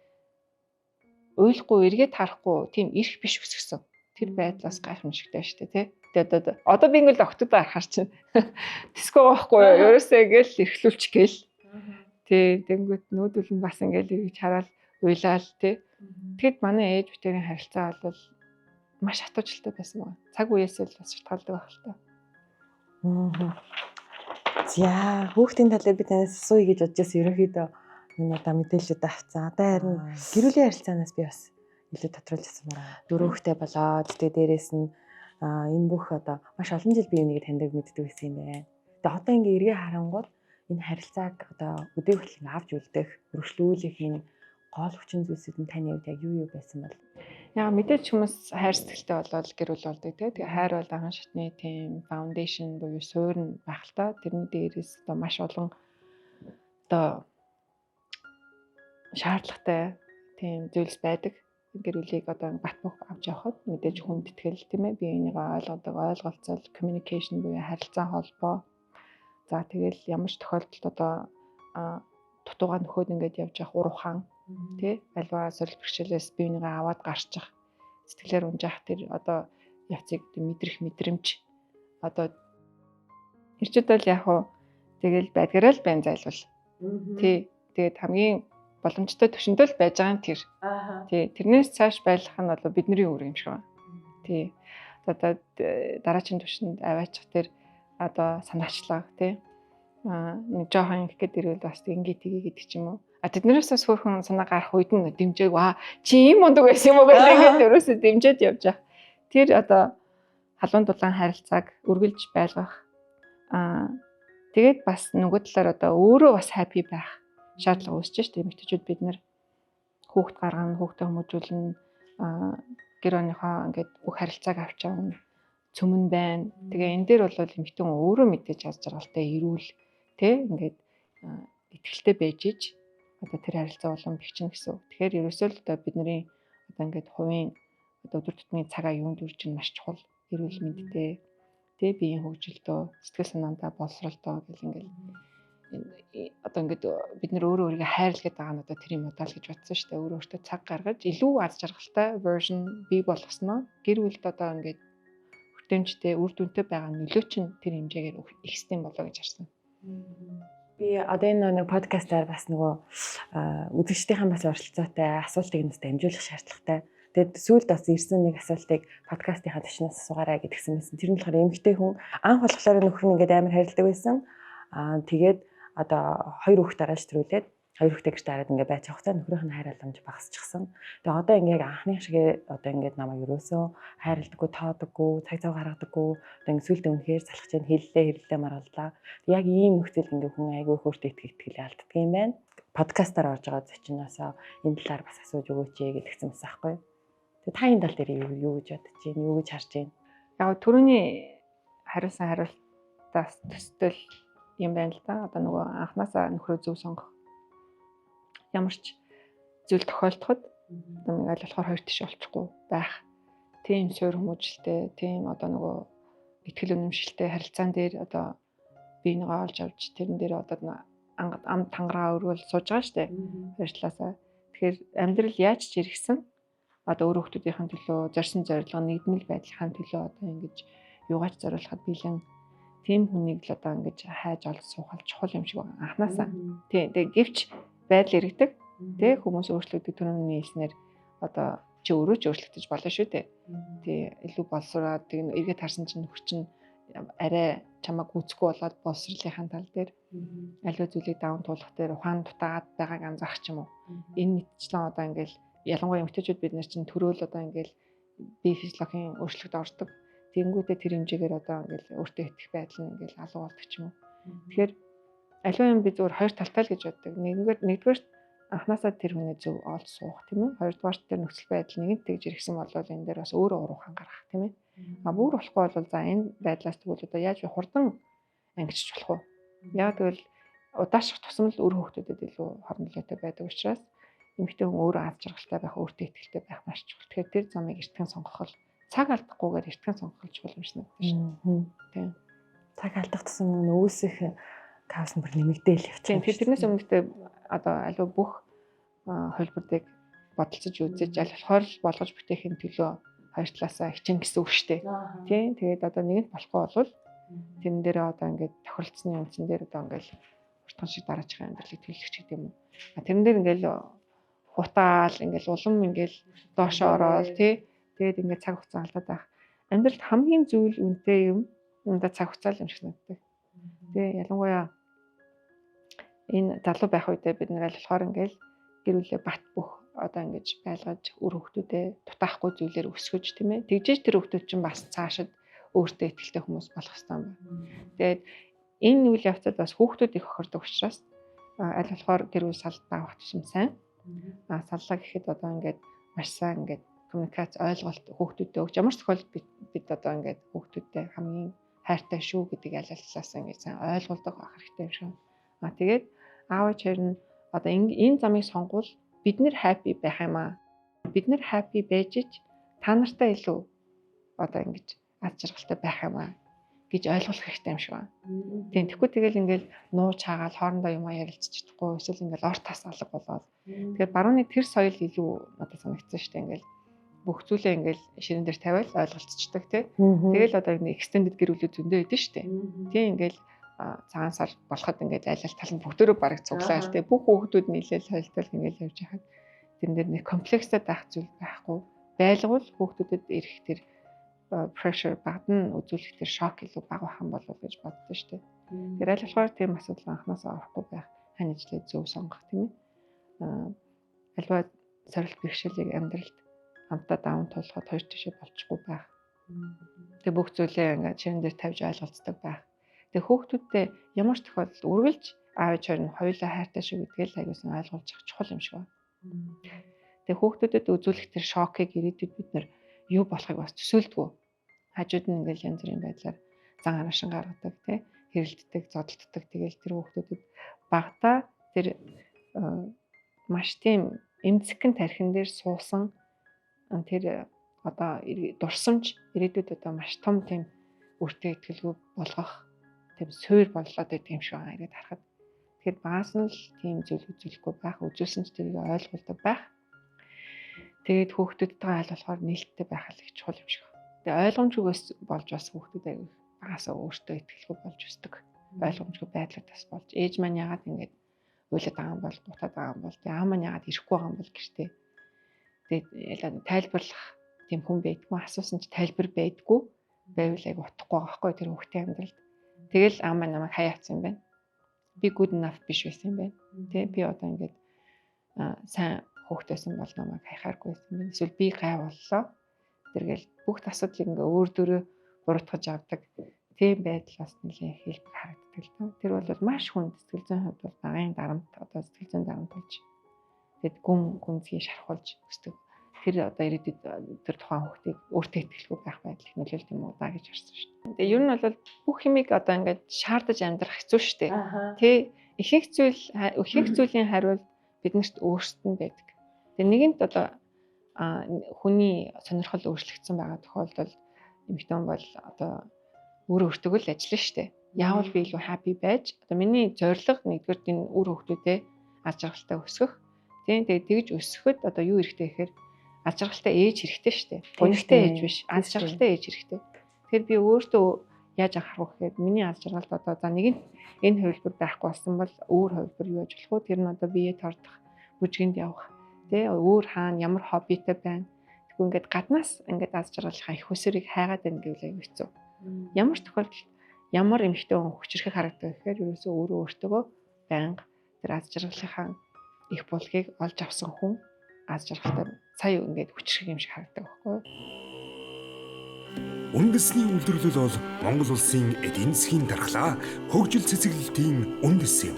A: уйлахгүй эргээд харахгүй тийм эрх биш өсгсөн. Тэр байдлаас гайхамшигтай шүү дээ, тий. Тэгээд одоо би ингээл октодоо харахаар чинь диско байхгүй юу? Ерөөсөө ингээл эрхлүүлчих гээл. Тий, тэнгүүт нүүдүүл нь бас ингээл эргэж хараад уйлаал тий. Тэгэд манай ээж битэрийн харилцаа бол маш хатуучлалтай байсан байна. Цаг үеэсээ л бас шалтгаалдаг байх л та.
B: За, хүүхдийн талаар би танаас асууя гэж бодож байсан. Ерөнхийдөө энэ удаа мэдээлэлүүд авцсан. Одоо харин гэр бүлийн харилцаанаас би бас илүү тодруулж асуумаар. Дөрөв хүүхдээ болоод тэгээ дээрэс нь энэ бүх одоо маш олон жил би энийг таньдаг мэддэг байсан юм байна. Тэгээ одоо ингээ эргээ харангууд энэ харилцааг одоо өдөө хүртэл ингээ авч үлдэх, өргөжлүүлэх энэ гол хүчин зүйлсүүд нь таны хувьд яг юу юу байсан бол?
A: Яг мэдээж хүмүүс хайр сэтгэлтэй болоод гэр бүл болдог тий. Тэгээ хайр бол анхан шатны тийм foundation буюу суурь нь байх л та. Тэрний дээрээс одоо маш олон одоо шаардлагатай тийм зүйлс байдаг. Гэр бүлийг одоо бат бөх авч явахад мэдээж хүндэтгэл тийм ээ, бие бинийгаа ойлгодог, ойлголцол, communication буюу харилцаа холбоо. За тэгэл ямар ч тохиолдолд одоо дутуугаа нөхөд ингээд явж явах ур ухаан тий, альва сорилт бэрхшээлээс бие бинийгаа аваад гарчих, сэтгэлээр унжаах тэр одоо явцыг мэдрэх мэдрэмж одоо ирчүүд бол яг хуу тэгэл байдгаараа л байна зайлвал. Тий, тэгээд хамгийн боломжтой төвшөндөө л байж байгаа нь тэр. Тий, тэрнээс цааш байлгах нь бол бидний үүрэг юм шиг байна. Тий. Одоо дараагийн төвшөнд аваачих тэр одоо санаачлага тий. Нэг жоохон ингэх гээд ирвэл бас ингээ тгий гэдэг ч юм уу. А тэднээс бас хөөрхөн санаа гарах үед нь дэмжээг ва чи ийм мундаг байсан юм уу гэж ингээд ерөөсөө дэмжиж явж байгаа. Тэр одоо халуун дулаан харилцааг үргэлж байлгах. Тэгээд бас нөгөө талаар одоо өөрөө бас happy байх шаардлага үүсэж шүү дээ. Эмэгтэйчүүд бид нар хүүхд гаргана, хүүхдээ хүмүүжүүлнэ, гэр орныхоо ингээд бүх харилцааг авч явна, цөмөн байна. Тэгээ энэ дээр бол эмэгтэй хүн өөрөө мэдээж аз жаргалтай эрүүл тэ ингээд итгэлтэй байж ич одоо тэр харилцаа улам бэхжинэ гэсэн үг. Тэгэхээр ерөөсөө л одоо бидний одоо ингээд хувийн одоо өдөр тутмын цагаа юунд үрж нь маш чухал. Эрүүл мэндтэй, тэ биеийн хөгжилдөө, сэтгэл санаандаа боловсролдоо гэл ингээл одоо ингээд бид нэр өөрөө өөрийгөө хайрлах байгаа нь одоо тэр юм удаа л гэж бодсон шүү дээ. Өөрөө өөртөө цаг гаргаж илүү аз жаргалтай version бий болгосноо гэр бүлд одоо ингээд хүртээмжтэй, үр дүнтэй байгаа нөлөө чинь тэр хэмжээгээр ихсдэм болоо гэж харсан.
B: Би одоо энэ нэг подкастаар бас нөгөө үзэгчдийн бас оролцоотой асуултыг нас дамжуулах шаардлагатай. Тэгээд сүүлд бас ирсэн нэг асуултыг подкастынхаа зочноос асуугаарай гэдгсэн байсан. Тэр нь болохоор эмэгтэй хүн анх болохоор нөхөр нь ингээд амар хайрладаг байсан. Тэгээд одоо хоёр хүүхэд дарааж төрүүлээд хоёр хүүхдээ гэрт хараад ингээд байж хугацаа нөхрийнх нь хайр халамж багасчихсан. Тэгээ одоо ингээд анхны шиг одоо ингээд намайг ерөөсөө хайрладаггүй, тоодоггүй, цаг зав гаргадаггүй. Одоо ингээд сүултээ үнэхээр залхаж чинь хэллээ, хэрлээ маргаллаа. Яг ийм нөхцөл ингээд хүн айгүй хөөртэй итгэх итгэлээ алддаг юм байна. Подкастаар орж байгаа зочиноосоо энэ талаар бас асууж өгөөч гэдгсэн байсан аахгүй. Тэгээ та энэ тал дээр юу гэж бодож байна? Юу гэж харж байна?
A: Яг түрүүний хариулсан хариултаас төстэй юм байна л да. Одоо нөгөө анханасаа нөхрөө зөв сонгох. Ямар ч зүйл тохиолдоход одоо нэг аль болохоор хоёр тийш олчихгүй байх. Тийм суур хүмүүжлтэй, тийм одоо нөгөө итгэл үнэмшилтэй харилцаан дээр одоо биенийгээ олж авч тэрэн дээр одоо ам тангараа өргөл сууж байгаа штэ. Хоёр талаасаа. Тэгэхээр амьдрал яаж ч иргэсэн одоо өөр хүмүүсийн төлөө зорьсон зорилго нэгдмэл байдлынхаа төлөө одоо ингэж юугаач зориулахад бэлэн тийм хүнийг л одоо ингэж хайж олж суухал чухал юм шиг байна анханасаа. Тий. Тэгээ гэвч байдал иргэдэг. Тэ хүмүүс өөрчлөгдөг түрүүний хэлснээр одоо чи өөрөө ч өөрчлөгдөж болно шүү дээ. Тий. Илүү боловсроод тэг эргээд харсан чинь нөхөр чинь арай чамайг гүйцэхгүй болоод боловсролынхаа тал дээр аливаа зүйлийг даван туулах дээр ухаан дутаагаад байгааг анзаарах ч юм уу. Энэ мэтчлэн одоо ингээл ялангуяа эмэгтэйчүүд бид нар чинь төрөөл одоо ингээл бие физиологийн өөрчлөлт ордог. Тэнгүүтээ тэр хэмжээгээр одоо ингээл өөртөө итгэх байдал нь ингээл алуу болдог ч юм уу. Тэгэхээр аливаа юм би зүгээр хоёр талтай л гэж боддог. Нэгдүгээр анханасаа тэр хүнээ зөв олж суух тийм ээ. Хоёрдугаар тэр нөхцөл байдал нэгэнт тэгж иргсэн бол энэ дээр бас өөрөө ур ухаан гаргах тийм ээ. А бүр болохгүй бол за энэ байдлаас тэгвэл одоо яаж хурдан ангичж болох вэ? Яг тэгвэл удаашрах тусам л үр хөвгтүүдэд илүү хор нөлөөтэй байдаг учраас эмэгтэй хүн өөрөө аз жаргалтай байх, өөртөө итгэлтэй байх маш чухал. Тэгэхээр тэр замыг эртгэн сонгох л цаг алдахгүйгээр эртгэн сонгох л чухал юм шиг надад шин. Тийм.
B: Цаг алдах тусам үүсэх хаос нь бүр нэмэгдээл явчих.
A: Тийм, тэрнээс өмнөдөө одоо аливаа бүх хувилбарыг бодолцож үзэж аль болохоор л болгож бүтээхийн төлөө хоёр талаасаа хичээн гэсэн үг шүү дээ. Тийм, тэгээд одоо нэгэнт болохгүй болвол тэрэн дээрээ одоо ингээд тохиролцсны үндсэн дээр одоо ингээд уртхан шиг дараачихын амьдралыг төлөх ч гэдэг юм уу. А тэрэн дээр ингээд хутаал ингээд улам ингээд доошоо ороод тий, тэгээд ингээд цаг хугацаа алдаад байх. Амьдралд хамгийн зүйл үнэтэй юм юмдаа цаг хугацаа л юм шиг санагддаг. Тий, ялангуяа энэ залуу байх үедээ бид нэр аль болохоор ингээд гэр бүлээ бат бөх одоо ингэж байлгаж үр хөвгтүүдэд дутаахгүй зүйлээр өсгөж, тийм ээ. Тэгжээж тэр хөвгтүүд чинь бас цаашид өөртөө ихтэй хүмүүс болох ёстой юм байна. Тэгээд энэ үйл явцад бас хүүхдүүд их хохирдог учраас аль болохоор гэр бүл салд авах тусам сайн. Саллаа гэхэд одоо ингээд маш сайн ингээд коммуникац ойлголт хүүхдүүдэд өгч, ямар ч тохиолдолд бид одоо ингээд хүүхдүүдтэй хамгийн хайртай шүү гэдэг аль талаас ингээд сайн ойлгуулдаг байх хэрэгтэй юм шиг. Тэгээд аав ээж хоёр нь одоо энэ замыг сонгуул бид нэр happy байх юм аа. Бид нэр happy байж ич та нартай илүү одоо ингэж аз жаргалтай байх юм аа гэж ойлгох хэрэгтэй юм шиг байна. Тийм, тэгэхгүй тэгэл ингээл нууж хаагаал хоорондоо юм ярилцж чадахгүй эсвэл ингээл ор тас алга болоод. Тэгэхээр барууны тэр соёл илүү надад санагдсан шүү дээ. Ингээл бүх зүйлээ ингээл ширээн дээр тавиал ойлголцчихдаг тий. Тэгэл одоо нэг extended гэр бүлүүд зөндөө өгдөн шүү дээ. Тийм, ингээл цагаан сар болоход ингээд аль аль тал нь бүгдөө бараг цуглаал тий. Бүх хүүхдүүд нийлээл хойлтол ингээл явж байхад тэрэн дээр нэг комплекстэй байх зүйл байхгүй. Байлгуул хүүхдүүдэд ирэх тэр pressure багтан үзүүлэх тэр шок илүү бага байх юм болов гэж боддоо шүү дээ. Тэр аль болохоор тийм асуудал анханасаа орохгүй байх, хань ажлаа зөв сонгох, тийм ээ. Альва сорилт бэрхшээлийг амьдралд хамтдаа даван туулахад хоёр тишээ болчихгүй байх. Тэгээ бүх зүйлээ ингээд ширэн дээр тавьж ойлголцдог байх. Тэгээ хүүхдүүдтэй ямар ч тохиолдолд үргэлж аав ээж хоёр нь хоёулаа хайртай шүү гэдгээ л аягүй ойлгуулж явах чухал юм шиг байна. Тэгээ хүүхдүүдэд үзүүлэх тэр шокыг ирээдүйд бид нар юу болохыг бас төсөөлдгөө. Хажууд нь ингээл янз бүрийн байдлаар зан араншин гаргадаг, тий, хэрэлддэг, зодолддог. Тэгэл тэр хүүхдүүдэд багадаа тэр маш тийм эмзэгхэн тархин дээр суусан тэр одоо дурсамж ирээдүйд одоо маш том тийм өөртөө итгэлгүй болгох тийм суур боллоод байдаг юм шиг байгаа ирээд харахад. Тэгэхээр багаас нь л тийм зүйл үзүүлэхгүй байх, үзүүлсэн ч тэрийг ойлгуулдаг байх. Тэгээд хүүхдүүдтэйгээ аль болохоор нээлттэй байх л их чухал юм шиг. Тэгээ ойлгомжгүйгээс болж бас хүүхдүүд аягүй багасаа өөртөө итгэлгүй болж өсдөг. Ойлгомжгүй байдлуудаас болж ээж маань яагаад ингэж уйлаад байгаа юм бол, гутаад байгаа юм бол, тэгээ аав маань яагаад ирэхгүй байгаа юм бол гэртээ. Тэгээд тайлбарлах тийм хүн байдгүй, асуусан ч тайлбар байдгүй байвал айгу утгагүй байгаа байхгүй тэр хүүхдийн амьдралд. Тэгэл аав маань намайг хаяа авсан юм байна. Би good enough биш байсан юм байна. Тэ, би одоо ингээд сайн хүүхэд байсан бол намайг хаяхааргүй байсан юм байна. Эсвэл би гай боллоо. Тэргээл бүх асуудлыг ингээ өөр дөрөө буруутгаж авдаг. Тийм байдал бас нэлээд хэлбэг харагддаг л доо. Тэр бол маш хүнд сэтгэл зүйн хувьд бол багын дарамт, одоо сэтгэл зүйн дарамт болж тэгэд гүн гүнзгий шархуулж өсдөг. Тэр одоо ирээдүйд тэр тухайн хүүхдийг өөртөө итгэлгүй байх байдал их нөлөөлт юм уу да гэж харсан шүү дээ. Тэгээ ер нь бол бүх юмыг одоо ингээд шаардаж амьдрах хэцүү шүү дээ. Тэ, ихэнх зүйл, ихэнх зүйлийн хариулт биднэрт өөрсдөд нь байдаг. Тэгээ нэгэнт одоо хүний сонирхол өөрчлөгдсөн байгаа тохиолдолд эмэгтэй хүн бол одоо өөрөө өөртөө л ажиллана шүү дээ. Яавал би илүү happy байж, одоо миний зорилго нэгдүгээр энэ үр хөвгтүүдэд аз жаргалтай өсгөх. Тийм, тэгээд тэгж өсгөхөд одоо юу хэрэгтэй гэхээр аз жаргалтай ээж хэрэгтэй шүү дээ. Гунигтай ээж биш, аз жаргалтай ээж хэрэгтэй. Тэгэхээр би өөртөө яаж анхаарах вэ гэхээр миний аз жаргалд одоо за нэгэнт энэ хувилбар байхгүй болсон бол өөр хувилбар юу яаж болох вэ? Тэр нь одоо бие тордох, бүжгэнд явах, тий, өөр хаана ямар хоббитэй байна. Тэгвэл ингээд гаднаас ингээд аз жаргалынхаа их усрыг хайгаад байна гэвэл аюу хэцүү. Ямар ч тохиолдолд ямар эмэгтэй хүн хүчрхэг харагддаг гэхээр ерөөсөө өөрөө өөртөөгөө байнга тэр аз жаргалынхаа их булгийг олж авсан хүн аз жаргалтай, сая ингээд хүчрхэг юм шиг харагддаг байхгүй юу?
C: Үндэсний үйлдвэрлэл бол Монгол улсын эдийн засгийн дархлаа, хөгжил цэцэглэлтийн үндэс юм.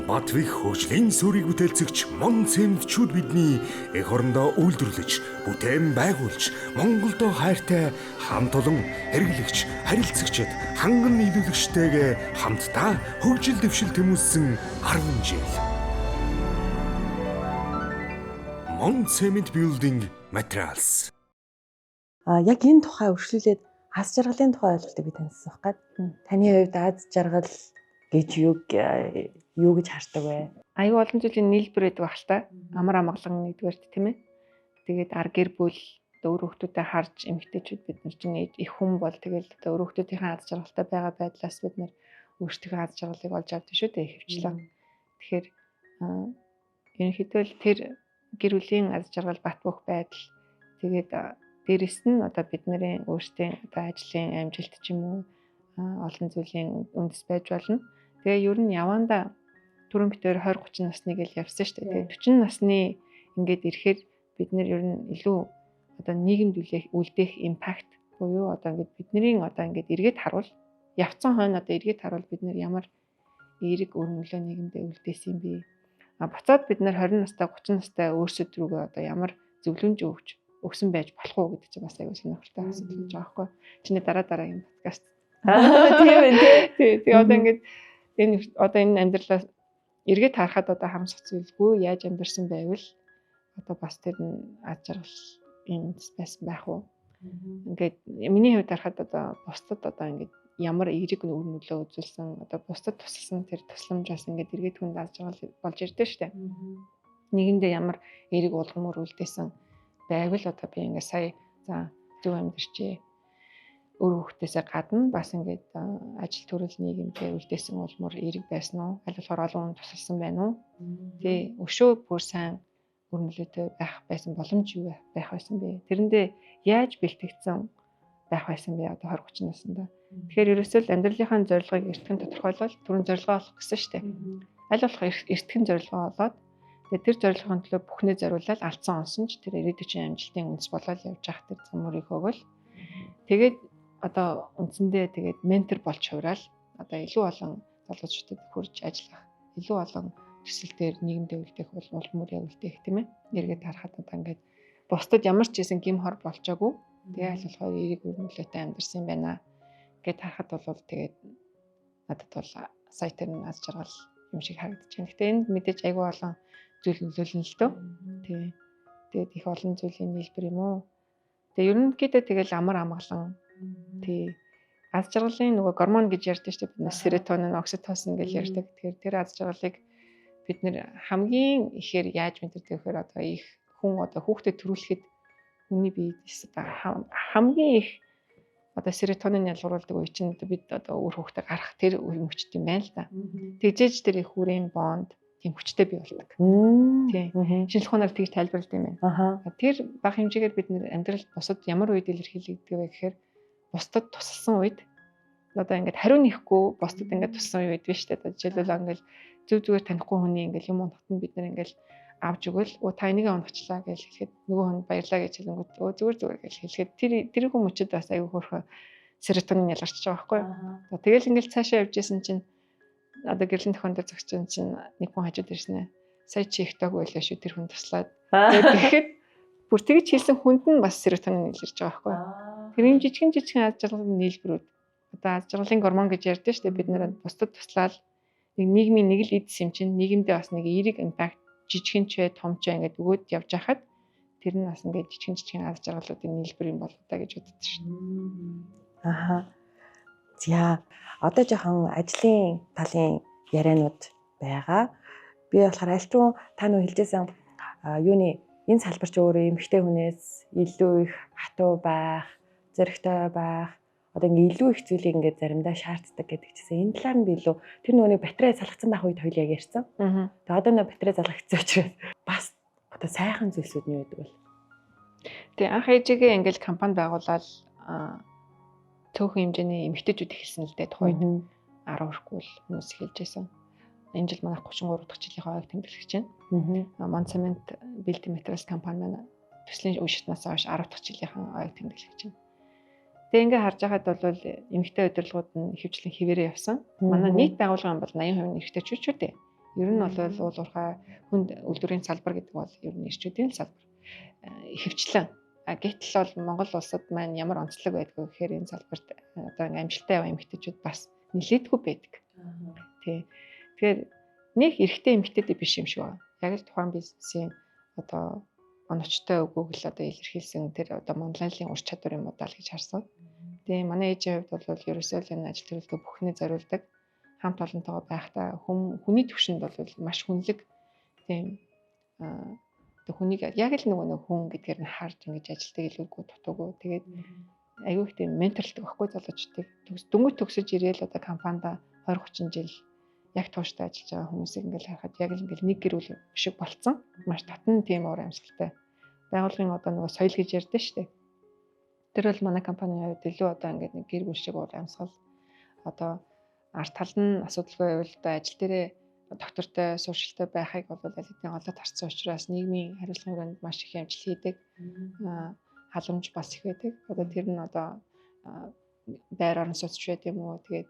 C: Батвих хөгжлийн суурийг бүтээлцэгч Мон цементчүүд бидний эх орондоо үйлдвэрлэж, бүтээн байгуулж, Монголдо хайртай хамт олон хэрэглэгч, харилцагчид, ханган нийлүүлэгчтэйгээ хамтдаа хөгжил дэвшил тэмүүлсэн 10 жил. Мон Cement Building Materials.
B: А яг энэ тухай өршлүүлээд Аз жаргалын тухай ойлголтыг би таньсан байх гээд. Таны хувьд аз жаргал гэж юу гэж хардаг вэ?
A: Аюу олон зүйлийн нийлбэр байдаг байх л та. Амар амгалан нэгдүгээрт, тийм ээ. Тэгээд ар гэр бүл, өөр хүмүүстэй харж эмэгтэйчүүд бид нар чинь их хүн бол тэгэл одоо өөр хүмүүсийн аз жаргалтай байгаа байдлаас бид нар өөрсдийнхөө аз жаргалыг олж авдаг шүү дээ ихэвчлэн. Тэгэхээр ерөнхийдөө л тэр гэр бүлийн аз жаргал, бат бөх байдал, тэгээд дээрэс нь одоо бидний өөрсдийн одоо ажлын амжилт ч юм уу олон зүйлийн үндэс байж болно. Тэгээ ер нь явандаа түрүүн бид 20 30 насны гэл явсан шүү дээ. Тэгээ 40 насны ингээд ирэхээр бид нэр ер нь илүү одоо нийгэмд үлдээх impact буюу одоо ингээд бидний одоо ингээд эргээд харуул явцсан хойно одоо эргээд харуул бид нэр ямар эерэг өр нөлөө нийгэмдээ үлдээсэн юм бэ? А буцаад бид нэр 20 настай 30 настай өөрсөд рүүгээ одоо ямар зөвлөмж өгч өгсөн байж болох уу гэдэг чинь бас аюул сонирхолтой асуудал гэж байгаа байхгүй. Чиний дараа дараагийн подкаст.
B: Тийм ээ
A: тий. Тэгээ одоо ингээд энэ одоо энэ амьдралаас эргээд харахад одоо харамсах зүйлгүй яаж амьдарсан байвал одоо бас тэр нь аз жаргал юм байсан байх уу? Ингээд миний хувьд харахад одоо бусдад одоо ингээд ямар эерэг үр нөлөө үзүүлсэн, одоо бусдад тусалсан тэр тусламж бас ингээд эргээд хүнд аз жаргал болж ирдэ штэ. Нийгэмдээ ямар эерэг улгам үр үлдээсэн байвал одоо би ингээд сая за зөв амьдарчээ. Өөр хүүхдээсээ гадна бас ингээд ажил төрөл нийгэмдээ үлдээсэн улмөр эерэг байсан уу? Аль болохоор олон хүн тусалсан байна уу? Тэ өшөө бүр сайн үр нөлөөтэй байх байсан боломж юу байх байсан бэ? Тэрэндээ яаж бэлтгэгдсэн байх байсан бэ? Одоо 20 30 наснда. Тэгэхээр ерөөсөө л амьдралынхаа зорилгыг эртгэн тодорхойлол түрүүн зорилгоо олох гэсэн шүү дээ. Аль болох эртгэн зорилгоо олоод тэгээд тэр зорилгын төлөө бүхнээ зориулаад алдсан онсон ч тэр ирээдүйн амжилтын үндэс болоод явж явах тэр зам мөрийг хөөгөл. Тэгээд одоо үндсэндээ тэгээд ментор болж хувраал одоо илүү олон залуучуудад хүрж ажиллах, илүү олон төсөл дээр нийгэмдээ үлдээх бол улам мөрөө үлдээх, тийм ээ. Эргээд харахад одоо ингээд бусдад ямар ч хийсэн гим хор болчоогүй. Тэгээ аль болохоор эерэг үр нөлөөтэй амьдарсан юм байна гэд харахад бол тэгээд надад бол сая тэр нь аз жаргал юм шиг харагдаж байна. Гэтэ энд мэдээж айгүй олон зүйл нөлөөлнө л дөө. Тий. Тэгээд их олон зүйлийн нийлбэр юм уу. Тэгээ ерөнхийдөө тэгэл амар амгалан. Тий. Аз жаргалын нөгөө гормон гэж ярьдаг шүү дээ. Бид серотонин, окситоцин гэж ярьдаг. Тэгэхээр тэр аз жаргалыг бид нэр хамгийн ихээр яаж мэдэрдэг гэхээр одоо их хүн одоо хүүхдэд төрүүлэхэд хүний биед хамгийн их одоо серотонин ялгаруулдаг үе чинь бид одоо үр хүүхдээ гарах тэр үе мөчт юм байна л да. Тэгжээж тэр их хүрийн бонд тийм хүчтэй бий болдог. Тийм. Шинжлэх ухаанаар тэгж тайлбарладаг юм байна. Тэр бага хэмжээгээр бид нэр амьдрал бусад ямар үед илэрхийлэгддэг вэ гэхээр бусдад тусалсан үед одоо ингээд хариу нэхгүй бусдад ингээд туссан үе байдаг шүү дээ. Одоо жишээлбэл ингээд зөв зүгээр танихгүй хүний ингээд юм унахт нь бид нар ингээд авч өгөөл өө та энийг унахчлаа гэж хэлэхэд нөгөө хүн баярлаа гэж хэлэнгүүт өө зүгээр зүгээр гэж хэлэхэд тэр хүн мөчөд бас аюу хөөрхөн серотонин ялгарч байгаа байхгүй юу. Тэгэл ингээд цаашаа явж исэн чинь одоо гэрлийн тохион дээр зогсож чинь нэг хүн хажууд ирсэн ээ. Сая чи их дог байлаа шүү тэр хүн туслаад. Тэгээд бүр тэгж хэлсэн хүнд нь бас серотонин илэрч байгаа байхгүй юу. Тэр юм жижигэн жижигэн аз жаргалын нийлбэрүүд одоо аз жаргалын гормон гэж ярьдэн шүү дээ. Бид нэр бусдад туслаад нэг нийгмийн нэг л эдс юм чинь нийгэмдээ бас нэг эерэг импакт жижигэн ч бай том ч бай ингээд өгөөд явж хахад тэр нь бас ингээд жижигэн жижигэн аз жаргалуудын нийлбэр юм болоо та гэж боддог шүү
B: дээ. Аха. За одоо жоохон ажлын талын яриануд байгаа. Би болохоор альтун та нөө хэлжсэн юуны энэ салбар ч өөрөө эмэгтэй хүнээс илүү их хатуу байх, зоригтой байх, одоо ингээ илүү их зүйлийг ингээ заримдаа шаарддаг гэдэг чийсэн. Энэ талаар нь би илүү тэр нөгөөний батарей залгацсан байх үед хоёул яг ярьсан. Тэгээ одоо нөө батарей залгагдсан учраас бас одоо сайхан зүйлсүүд нь юу гэдэг вэ?
A: Тэгээ анх ээжигээ ингээл компани байгуулаад цөөхөн хэмжээний эмэгтэйчүүд эхэлсэн л дээ тухайд 10 хүрэхгүй л хүмүүс эхэлж байсан. Энэ жил манайх 33 дахь жилийнхээ ойг тэмдэглэж байна. Монцемент Building Materials компани маань төслийн үе шатнаас хойш 10 дахь жилийнхээ ойг тэмдэглэж байна. Тэгээ ингээ харж байхад бол эмэгтэй удирдлагууд нь ихэвчлэн хэвээрээ явсан. Манай нийт байгууллага юм бол 80% нь эрэгтэйчүүд шүү дээ. Ер нь бол уул уурхай хүнд үйлдвэрийн салбар гэдэг бол ер нь эрчүүдийн салбар. Ихэвчлэн. Гэтэл бол Монгол улсад маань ямар онцлог байдгүй гэхээр энэ салбарт одоо ингээ амжилттай яваа эмэгтэйчүүд бас нилээдгүй байдаг. Тий. Тэгэхээр нэг эрэгтэй эмэгтэйдээ биш юм шиг байна. Яг л тухайн бизнесийн одоо оновчтой өгөөг л одоо илэрхийлсэн тэр одоо мунлайлын ур чадвар юм уу даа л гэж харсан. Тийм, манай ээжийн хувьд бол ерөөсөө л энэ ажил төрөлдөө бүхний зориулдаг. Хамт олонтойгоо байхдаа хүний төвшөнд бол маш хүнлэг, тийм, одоо хүнийг яг л нөгөө нэг хүн гэдгээр нь харж ингэж ажилтдаг, илүүгүй дутуугүй. Тэгээд аягүй их тийм менторлдог байхгүй залуучдыг. Дөнгөж төгсөж ирээл одоо компанида 20 30 жил яг тууштай ажиллаж байгаа хүмүүсийг ингээл харахад яг л ингээл нэг гэр бүл шиг болцсон. Маш татан тийм уур амьсгалтай. Байгууллагын одоо нөгөө соёл гэж ярьдэн шүү дээ. Тэр бол манай компанийн хувьд илүү одоо ингээд нэг гэр бүл шиг уур амьсгал, одоо арт тал нь асуудалгүй байвал одоо ажил дээрээ доктортой, сууршилтай байхыг бол аль хэдийн олоод харсан учраас нийгмийн хариуцлагын хүрээнд маш их амжилт хийдэг. Халамж бас их байдаг. Одоо тэр нь одоо байр орон сууц байд юм уу? Тэгээд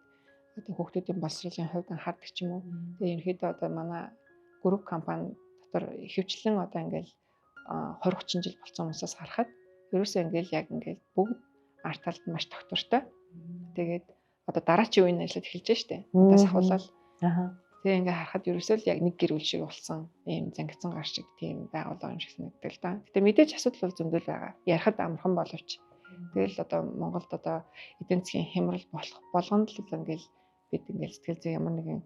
A: одоо хүүхдүүдийн боловсролын хувьд анхаардаг ч юм уу. Тэгээд ерөнхийдөө одоо манай групп компани дотор ихэвчлэн одоо ингээл 20 30 жил болсон хүмүүсээс харахад ерөөсөө ингээл яг ингээл бүгд арт талд маш доктортой. Тэгээд одоо дараачийн үеийн ажиллаад эхэлж штэ. Одоо сахуулаад. Тэгээ ингээ харахад ерөөсөө л яг нэг гэр бүл шиг болсон ийм зангицсан гар шиг тийм байгууллага юм шиг санагддаг л да. Гэтэ мэдээж асуудал бол зөндөл байгаа. Ярихад амархан боловч тэгэл одоо Монголд одоо эдийн засгийн хямрал болох болгонд л ингээл бид ингээл сэтгэл зүйн ямар нэгэн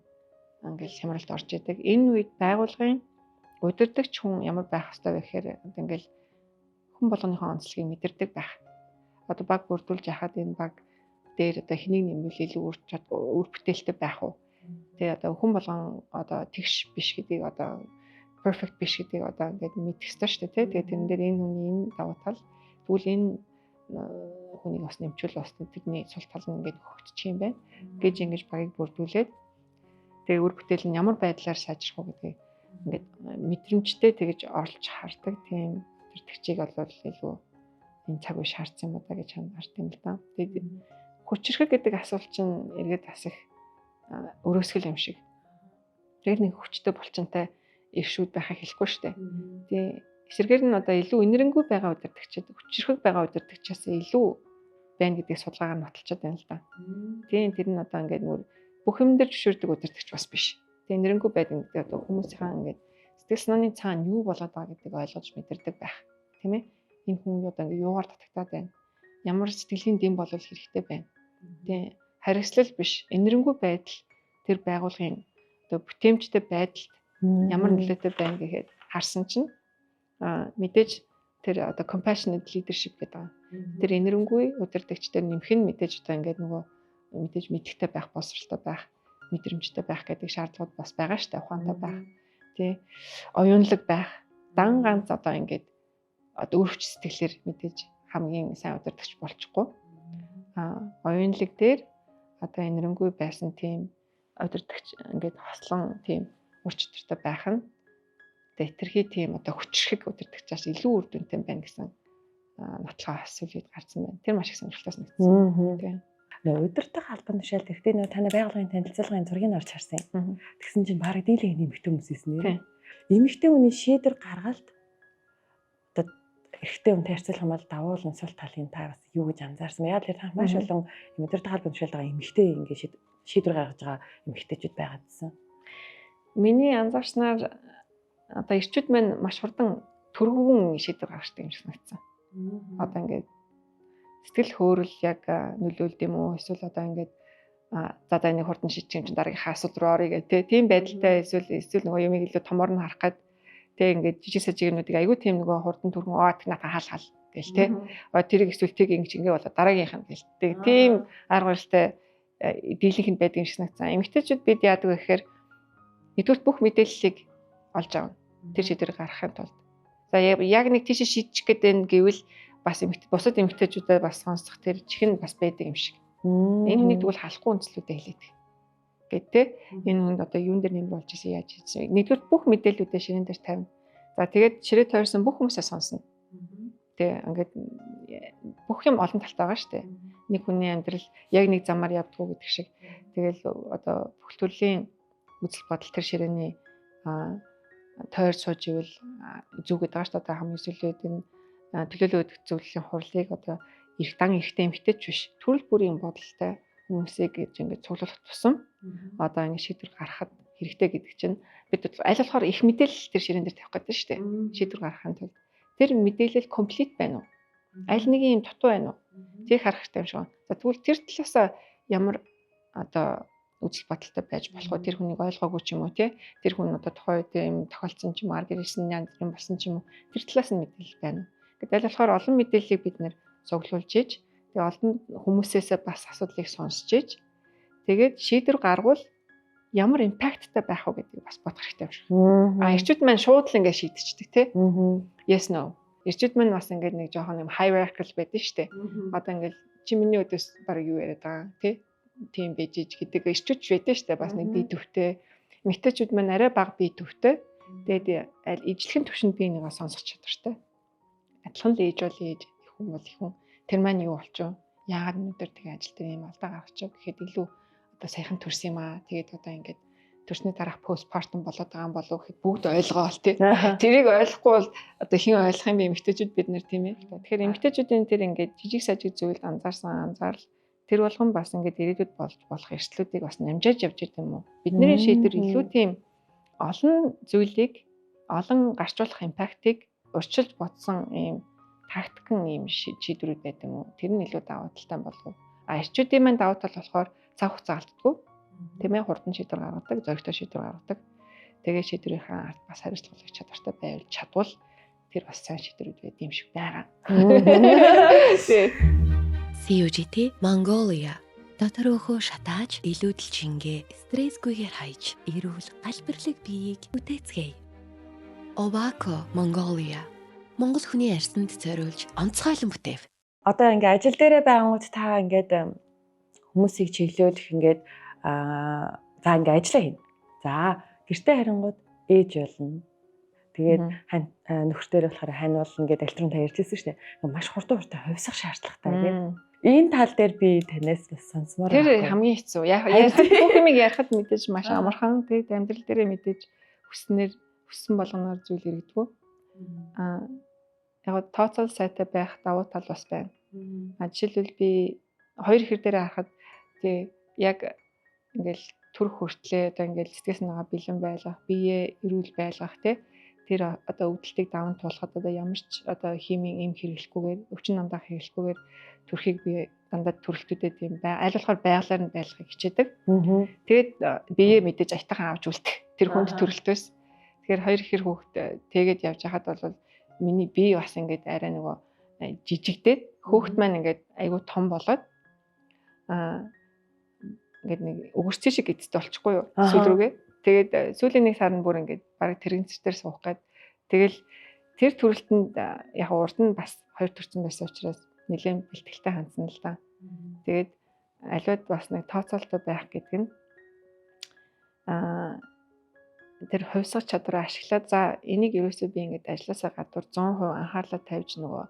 A: ингээл хямралд орж идэг. Энэ үед байгууллагын удирдагч хүн ямар байх ёстой вэ гэхээр одоо ингээл хүн болгоныхоо онцлогийг мэдэрдэг байх. Одоо баг бүрдүүлж яхад энэ баг дээр одоо хэнийг нэмвэл илүү үр бүтээлтэй байх уу? Тэгээ одоо хүн болгон одоо тэгш биш гэдгийг, одоо perfect биш гэдгийг одоо ингээд мэдэх ёстой шүү дээ, тий. Тэгээ тэрэн дээр энэ хүний энэ давуу тал, тэгвэл энэ хүнийг бас нэмчүүл бас тэрний сул тал нь ингээд хөгжчих юм байна гэж ингэж багийг бүрдүүлээд, тэгээ үр бүтээл нь ямар байдлаар сайжрах уу гэдгийг ингээд мэдрэмжтэй тэгэж орлож хардаг тийм тэртгчийг бол илүү энэ цаг үе шаардсан юм уу да гэж хард юм л да. Тэгээд хүчирхэг гэдэг асуулт чинь эргээд бас их өрөөсгөл юм шиг. Тэгээд нэг хүчтэй булчинтай иршүүд байхыг хэлэхгүй шүү дээ. Тэгээ эсрэгээр нь одоо илүү энэрэнгүй байгаа удирдагчид хүчирхэг байгаа удирдагчаас илүү байна гэдгийг судалгаагаар нотолцоод байна л да. Тийм, тэр нь одоо ингээд нөр бүх юм дээр зөвшөөрдөг удирдагч бас биш. Тэгээ энэрэнгүй байдаг гэдэг одоо хүмүүсийнхаа ингээд сэтгэл санааны цаана юу болоод байгаа гэдгийг ойлгож мэдэрдэг байх. Тийм ээ? Энэ хүн одоо ингээд юугаар татагтаад байна? Ямар сэтгэлийн дэм болвол хэрэгтэй байна? Тийм, харгислал биш, энэрэнгүй байдал тэр байгууллагын одоо бүтээмжтэй байдалд ямар нөлөөтэй байна гэхэд харсан чинь мэдээж тэр одоо compassionate leadership гэдэг байгаа. Тэр энэрэнгүй удирдагч дээр нэмэх нь мэдээж одоо ингээд нөгөө мэдээж мэдлэгтэй байх, боловсролтой байх, мэдрэмжтэй байх гэдэг шаардлагууд бас байгаа штэ, ухаантай байх. Тий. Оюунлаг байх. Дан ганц одоо ингээд одоо өрөвч сэтгэлээр мэдээж хамгийн сайн удирдагч болчихгүй. Оюунлаг дээр одоо энэрэнгүй байсан тийм удирдагч ингээд хослон тийм ур чадвартай байх нь тэгээ хэтэрхий тийм одоо хүчрхэг удирдагчаас илүү үр дүнтэй байна гэсэн нотлогоо сүүлийн гарсан байна. Тэр маш их сонирхолтой санагдсан.
B: Тийм. Нөө удирдах албан тушаал гэхдээ нөө таны байгууллагын танилцуулгын зургийг орж харсан юм. Тэгсэн чинь бараг дийлэнх эмэгтэй хүмүүс байсан нэр. Эмэгтэй хүний шийдвэр гаргалт одоо эрэгтэй хүн харьцуулах юм бол давуу сул талын та бас юу гэж анзаарсан? Яг л та маш олон удирдах албан тушаалд байгаа эмэгтэй ингээд шийдвэр гаргаж байгаа эмэгтэйчүүд байгаадсан.
A: Миний анзаарснаар одоо эрчүүд маань маш хурдан түргэн шийдвэр гаргадаг юм шиг санагдсан. Одоо ингээд сэтгэл хөөрөл яг нөлөөлд юм уу, эсвэл одоо ингээд за за энийг хурдан шийдчих юм чинь дараагийнхаа асуудал руу оръё гэх тийм байдалтай, эсвэл нөгөө юмыг илүү томор нь харах гээд тэ ингээд жижиг сажиг юмнуудыг айгүй тийм нөгөө хурдан түргэн оо тэг наата хаал хаал гэл тэ тэрийг эсвэл тэг ингэж ингээ болоо дараагийнх нь гэл тэг тийм арга барилтай дийлэнх нь байдаг юм шиг санагдсан. Эмэгтэйчүүд бид яадаг вэ гэхээр нэгдүгürt бүх мэдээллийг олж авна. Тэр шийдвэр гаргахын тулд. За, яг нэг тийш шийдчих гээд байна гэвэл бас эмэгтэй бусад эмэгтэйчүүдэд бас сонсох тэр чихэн бас байдаг юм шиг. Энэ хүнийг тэгвэл халахгүй үндслүүдээ хэлээд. Гэт те энэ хүнд одоо юун дээр нэмэр болж ирсэн, яаж хийсэн. Нэгдүгээр бүх мэдээллүүдээ ширээн дээр тавина. За, тэгээд ширээ тойрсон бүх хүмүүсээ сонсно. Тэ ингээд бүх юм олон талтай байгаа шүү дээ. Нэг хүний амьдрал яг нэг замаар явдггүй гэдэг шиг. Тэгэл одоо бүх төрлийн үзэл бодол тэр ширээний тойр сууж ивэл зүг гэдэг байгаа шүү дээ. Одоо хамгийн сүүлийн үед энэ төлөөлөл өгөх зөвлөлийн хурлыг одоо эрх дан эрхтэй эмэгтэйч биш, төрөл бүрийн бодолтой хүмүүсийг гэж ингээд цуглуулах тусам одоо ингээд шийдвэр гаргахад хэрэгтэй гэдэг чинь бид аль болохоор их мэдээлэл тэр ширээн дээр тавих гэдэг шүү дээ. Шийдвэр гаргахын тулд тэр мэдээлэл complete байна уу? Аль нэг юм дутуу байна уу? Тэрийг харах хэрэгтэй юм шиг байна. За тэгвэл тэр талаасаа ямар одоо үзэл бодолтой байж болох вэ? Тэр хүнийг ойлгоогүй ч юм уу тий? Тэр хүн одоо тухайн үед юм тохиолдсон ч юм уу, ар гэрээс нь янз бүрийн болсон ч юм уу? Тэр талаас нь мэдээлэл байна уу? Гэтэл аль болохоор олон мэдээллийг бид нэр цуглуулж иж, тэгээ олон хүмүүсээсээ бас асуудлыг сонсч иж, тэгээд шийдвэр гаргавал ямар impact тай байх вэ гэдгийг бас бодох хэрэгтэй юм шиг. А эрчүүд маань шууд л ингэ шийдчихдэг тий. Yes, no. Эрчүүд маань бас ингээд нэг жоохон юм hierarchical байдаг шүү дээ. Одоо ингээд чи миний өдөөс баг юу яриад байгаа тий. Тийм байж иж гэдэг эрчүүд ч байдаг шүү дээ. Бас нэг бие төвтэй. Эмэгтэйчүүд маань арай бага бие төвтэй. Тэгээд аль ижлэхэн төвшөнд би нэгээ сонсох чадвартай. Адилхан л ээж бол ээж, их хүн бол их хүн. Тэр маань юу болчихов? Яагаад өнөөдөр тэгээ ажил дээр ийм алдаа гаргачих гэхэд илүү одоо саяхан төрсөн юм аа. Тэгээд одоо ингээд төрсний дараах postpartum болоод байгаа юм болов гэхэд бүгд ойлгоол тий. Тэрийг ойлгохгүй бол одоо хэн ойлгох юм бэ, эмэгтэйчүүд бид нэр, тийм ээ. Тэгэхээр эмэгтэйчүүдийн тэр ингээд жижиг сажиг зүйлд анзаарсан анзаарал тэр болгон бас ингээд ирээдүйд болж болох эрсдлүүдийг бас намжааж явж идэм юм уу? Бидний шийдвэр илүү тийм олон зүйлийг, олон гарч болох impact ыг урьдчилж бодсон ийм тактикэн ийм шийдвэрүүд байд юм уу? Тэр нь илүү давуу талтай болов уу? А эрчүүдийн маань давуу тал болохоор цаг хугацаа алддаггүй. Тийм ээ, хурдан шийдвэр гаргадаг, зоригтой шийдвэр гаргадаг. Тэгээ шийдвэрийнхээ ард бас хариуцлага чадвартай байвал чадвал тэр бас сайн шийдвэрүүд байд юм шиг байгаа.
D: COGT Mongolia. Дотор өөхөө шатааж, илүүдэл чингээ стрессгүйгээр хайж, эрүүл галбирлаг биеийг бүтээцгээе. Ovako Mongolia. Монгол хүний арьсанд зориулж онцгойлон бүтээв.
B: Одоо ингээ ажил дээрээ байнгут та ингээд хүмүүсийг чиглүүлэх ингээд за ингээ ажиллаа хийнэ. За, гэртээ харингууд ээж болно. Тэгээд нөхөр дээр болохоор хань болно гэдэг альтрын та ярьжсэн шүү дээ. Маш хурдан хурдан хувьсах шаардлагатай гэдэг. Энэ тал дээр би танаас бас сонсомоор
A: Тэр хамгийн хэцүү. Яг ярихад, бүх юмыг ярихад мэдээж маш амархан. Тэгээд амьдрал дээрээ мэдээж хүснээр хүссэн болгоноор зүйл иргэдэггүй. Яг тооцоол сайтай байх давуу тал бас байна. А жишээлбэл, би хоёр ихэр дээр харахад тий яг ингээл төрөх хүртлээ одоо ингээл сэтгэл санаагаа бэлэн байлгах, биеэ эрүүл байлгах, тий тэр одоо өвдөлтийг даван туулахад одоо ямар ч одоо химийн эм хэрэглэхгүйгээр, өвчин намдаах хэрэглэхгүйгээр төрхийг би дандаа төрөлтүүдэд тийм бай аль болохоор байгалаар нь байлгахыг хичээдэг. Тэгээд биеэ мэдээж аятайхан авч үлдэх тэр хүнд төрөлтөөс. Тэгэхээр хоёр ихэр хүүхэд тэгээд явж хахад бол миний бие бас ингээд арай нөгөө жижигдээд, хүүхэд маань ингээд айгүй том болоод ингээд нэг өгөрцөн шиг эцэст болчихгүй юу сүүл рүүгээ. Тэгээд сүүлийн нэг сар нь бүр ингээд бараг тэрэгцэр дээр суух гээд тэгэл тэр төрөлтөнд яг урд нь бас хоёр төрсэн байсан учраас нэлээд бэлтгэлтэй хандсан л да. Тэгээд аливаад бас нэг тооцоолтой байх гэдэг нь тэр хувьсгах чадвараа ашиглаад, за, энийг ерөөсөө би ингээд ажилласаа гадуур 100% анхаарлаа тавьж нөгөө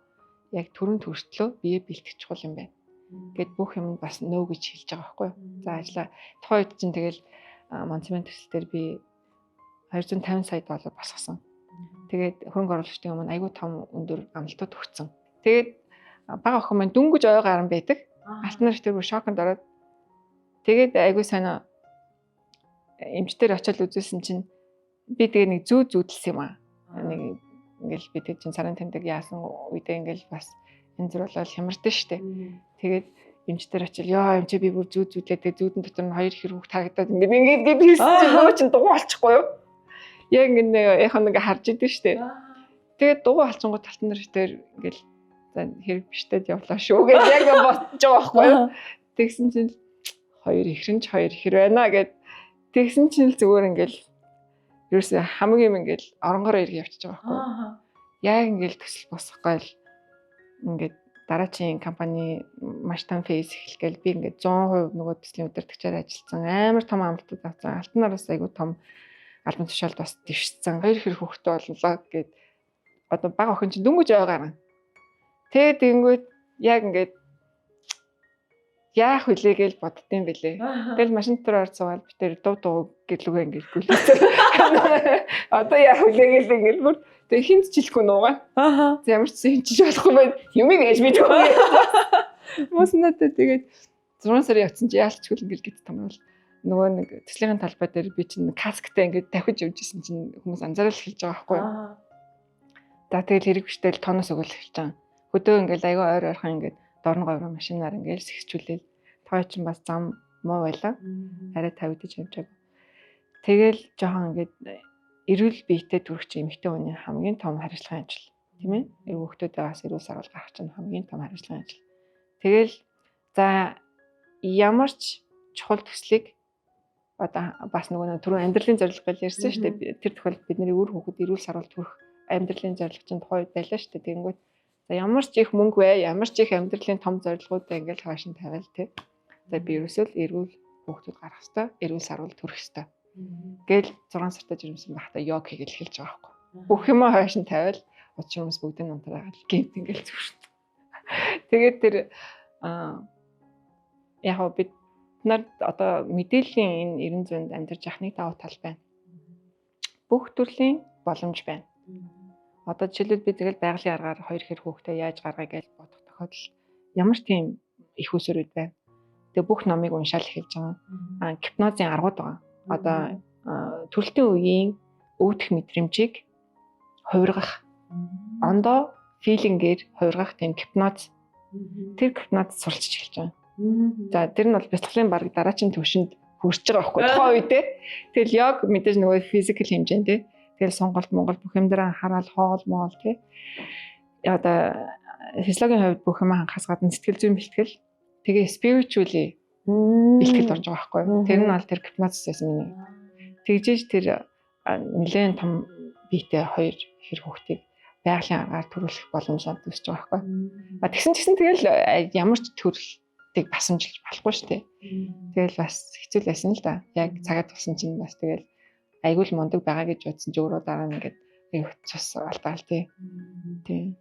A: яг төрөн төртлөө бие бэлтгэх чухал юм байна. Гэт бүх юм бас нөө гэж хэлж байгаа байхгүй юу. За, ажиллаа тухайн үед чинь тэгэл Монцемент төсөл дээр би 250 сая доллар босгосон. Тэгээд хөрөнгө оруулагчдын өмнө айгүй том өндөр амлалтууд өгсөн. Тэгээд бага охин маань дөнгөж ой гарan байдаг. Алтан нар тэр бүр шоконд ороод тэгээд айгүй сайн эмчтэр очиод үзүүлсэн чинь би тэгээ нэг зүү зүүдэлсэн юм аа. Нэг ингээл би тэг чинь сарын тэмдэг яасан үедээ ингээл бас янз бүр болоод хямардаг штэ. Тэгээд эмчтэр очил ёо, эмчээ, би бүр зүү зүүдлээ, тэгээ зүүдэн дотор нь хоёр хэр хүүхд харагдаад ингээд ингээд гээд хэлсэн чинь нөгөө чинь дугуй болчихгүй юу? Яг ингээд яг нэг харж идэв штэ. Тэгээд дугуй болчингууд талтан нар дээр ингээл за хэрэг биштэд явлаа шүү гэж яг бодож байгаа байхгүй юу? Тэгсэн чинь хоёр ихрэн ч хоёр ихэр байна гэд тэгсэн чинь л зүгээр ингээл ерөөсөө хамаг юм ингээл оронгороо эрг явчихж байгаа байхгүй юу? Яг ингээл төсөл босох гайл ингээд дараачийн компани маш том phase эхлэх гээл би ингээд 100% нөгөө төслийн удирдагчаар ажилласан. Амар том амлалтууд авсан. Алтан нараас айгүй том албан тушаалд бас дэвшсэн. Хоёр хэр хүүхдтэй боллоо гэд одоо бага охин чинь дөнгөж ой гарan. Тэгээд тэгэнгүүт яг ингээд яах вүлээ гэж боддсон бэлээ. Тэгэл машин дотор орж суугаад би тэр дуу дуу гэрлүүгээ ингээд гүйлээ. Одоо яах вүлээ гэж ингээд бүр тэг хинт ч хэлэхгүй нуугаа. Ямар ч хинт ч болохгүй байна. Юмыг ээж мэдгүй. Мус надад тэгээд 6 сарын явцсан чи яалчгүй ингээд гит томрол нөгөө нэг төслийн талбай дээр би чинь касктай ингээд тавхиж явж исэн чинь хүмүүс анзаарал эхэлж байгаа байхгүй юу. За, тэгэл хэрэг биштэл тоноос өгөл эхэлж байгаа. Хөдөө ингээл айгүй ойр ойрхон ингээд дорн говь руу машинаар ингээл сэгсчүүлээл. Той чинь бас зам муу байлаа. Арай тавигдаж явжаагүй. Тэгэл жоохон ингээд эрүүл биетэй төрөх чинь эмэгтэй хүний хамгийн том хариуцлагын ажил, тийм ээ. Хүүхдүүдээ бас эрүүл саруул гаргах чинь хамгийн том хариуцлагын ажил. Тэгэл за ямар ч чухал төслийг одоо бас нөгөө түрүүн амьдралын зорилго гэж ярьсан шүү дээ. Тэр тохиолдолд бидний үр хүүхэд эрүүл саруул төрөх амьдралын зорилго чинь тухайн үед байлаа шүү дээ. Тэгэнгүүт за ямар ч их мөнгө бай, ямар ч их амьдралын том зорилгоудаа ингээл хойш нь тавиал тий. За би ерөөсөө л эрүүл хүүхдүүд гарах хэвээр, эрүүл саруул төрөх хэвээр. Гээл 6 сартай жирэмсэн байхдаа йог хийгээл эхэлж байгаа байхгүй. Бүх юмаа хойш нь тавиал учир хүмүүс бүгдийг нь унтраагаад гинт ингээл зүрхт. Тэгээд тэр яг бид нар одоо мэдээллийн энэ 90 зуунд амьдарч явах нэг давуу тал байна. Бүх төрлийн боломж байна. Одоо жишээлбэл би тэгэл байгалийн аргаар хоёр хэр хүүхдээ яаж гаргая гэж бодох тохиолдолд ямар ч тийм их усрүүд байна. Тэгээ бүх номыг уншаал эхэлж байгаа. Гипнозын аргууд байгаа. Одоо төрөлтийн үеийн өвдөх мэдрэмжийг хувиргах, ондоо филингээр хувиргах тийм гипноз. Тэр гипноз суралцж эхэлж байгаа. За тэр нь бол бяцлаглалын баг дараачин төвшөнд хүрч байгаа байхгүй тухайн үедээ. Тэгэл йог мэдээж нөгөө физикал хэмжээнд тий. Тэгэл сонголт Монгол бүх юм дээр анхаарал, хоол моол тий. Одоо физиологийн хувьд бүх юм анхаас гадна сэтгэл зүйн бэлтгэл, тэгээ spiritually бэлтгэлд орж байгаа байхгүй. Тэр нь бол тэр гипноз байсан миний. Тэгжээж тэр нэлээд том биетэй хоёр хэр хүүхдийг байгалийн аргаар төрүүлэх боломж надад үүсэж байгаа байхгүй. А тэгсэн ч гэсэн тэгэл ямар ч төрөлтийг басамжилж болохгүй шүү дээ. Тэгэл бас хэцүү л байсан л да. Яг цагаа тулсан чинь бас тэгэл айгүй л мундаг байгаа гэж бодсон ч өөрөө дараа нь ингээд цус алдаал тий. Тий.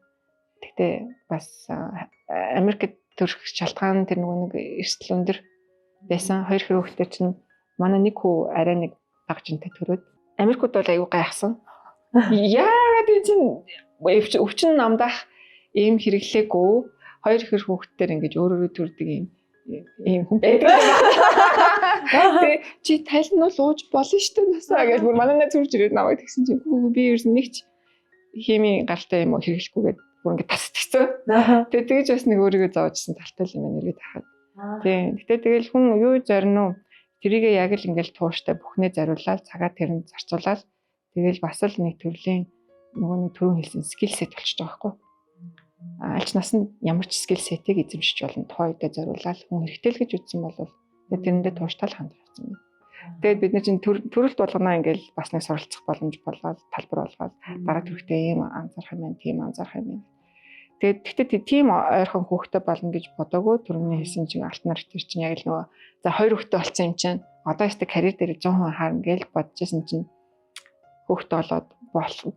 A: Тэгтээ бас Америкт төрөх шалтгаан тэр нөгөө нэг эрсдэл өндөр байсан. Хоёр хэр хүүхдээ чинь манай нэг хүү арай нэг бага жинтэй төрөөд Америкууд бол айгүй гайхсан. Яагаад энэ чинь өвчин намдах ийм хэрэглээгүй хоёр хэр хүүхдээр ингэж өөр өөрө төрдөг ийм хүн байдаг. Тэгээ чи тайл нь бол ууж болно шүү дээ насаа гэж бүр манай найз зүрж ирээд намайг тэгсэн чинь би ерөөс нэг ч химийн гаралтай юм хэрэглэхгүйгээд бүр ингэ тасдгцэн. Тэгээ тэгэж бас нэг өөрийгөө зоожсэн талтай юм байна эргээд харахад. Тийм. Гэтэ тэгэл хүн юу зорино уу? Тэрийгээ яг л ингээл тууштай бүхнээ зориулаад цагаа тэрэнд зарцуулаад тэгэл бас л нэг төрлийн нөгөө нэг түрүүн хэлсэн skill set болчихж байгаа байхгүй. Аль ч насанд ямар ч skill set-ийг эзэмшиж болно. Тухайн үедээ зориулаад хүн хэрэгтэй л гэж үзсэн бол тэгээд тэрэндээ тууштай л хандах явцсан юм. Тэгээд бид нар чинь төрөлт болгоноо ингээл бас нэг суралцах боломж болоод талбар болгоод дараа төрхтөө ийм анзаарах юм байна, тийм анзаарах юм байна. Тэгээд тэгтээ тийм ойрхон хүүхдтэй болно гэж бодоагүй. Түрүүний хэлсэн чинь алтан нар тэр чинь яг л нөгөө за хоёр хүүхдтэй болсон юм чинь одоо өстө карьер дээр 100% харна гэж бодож исэн чинь хүүхдтэй болоод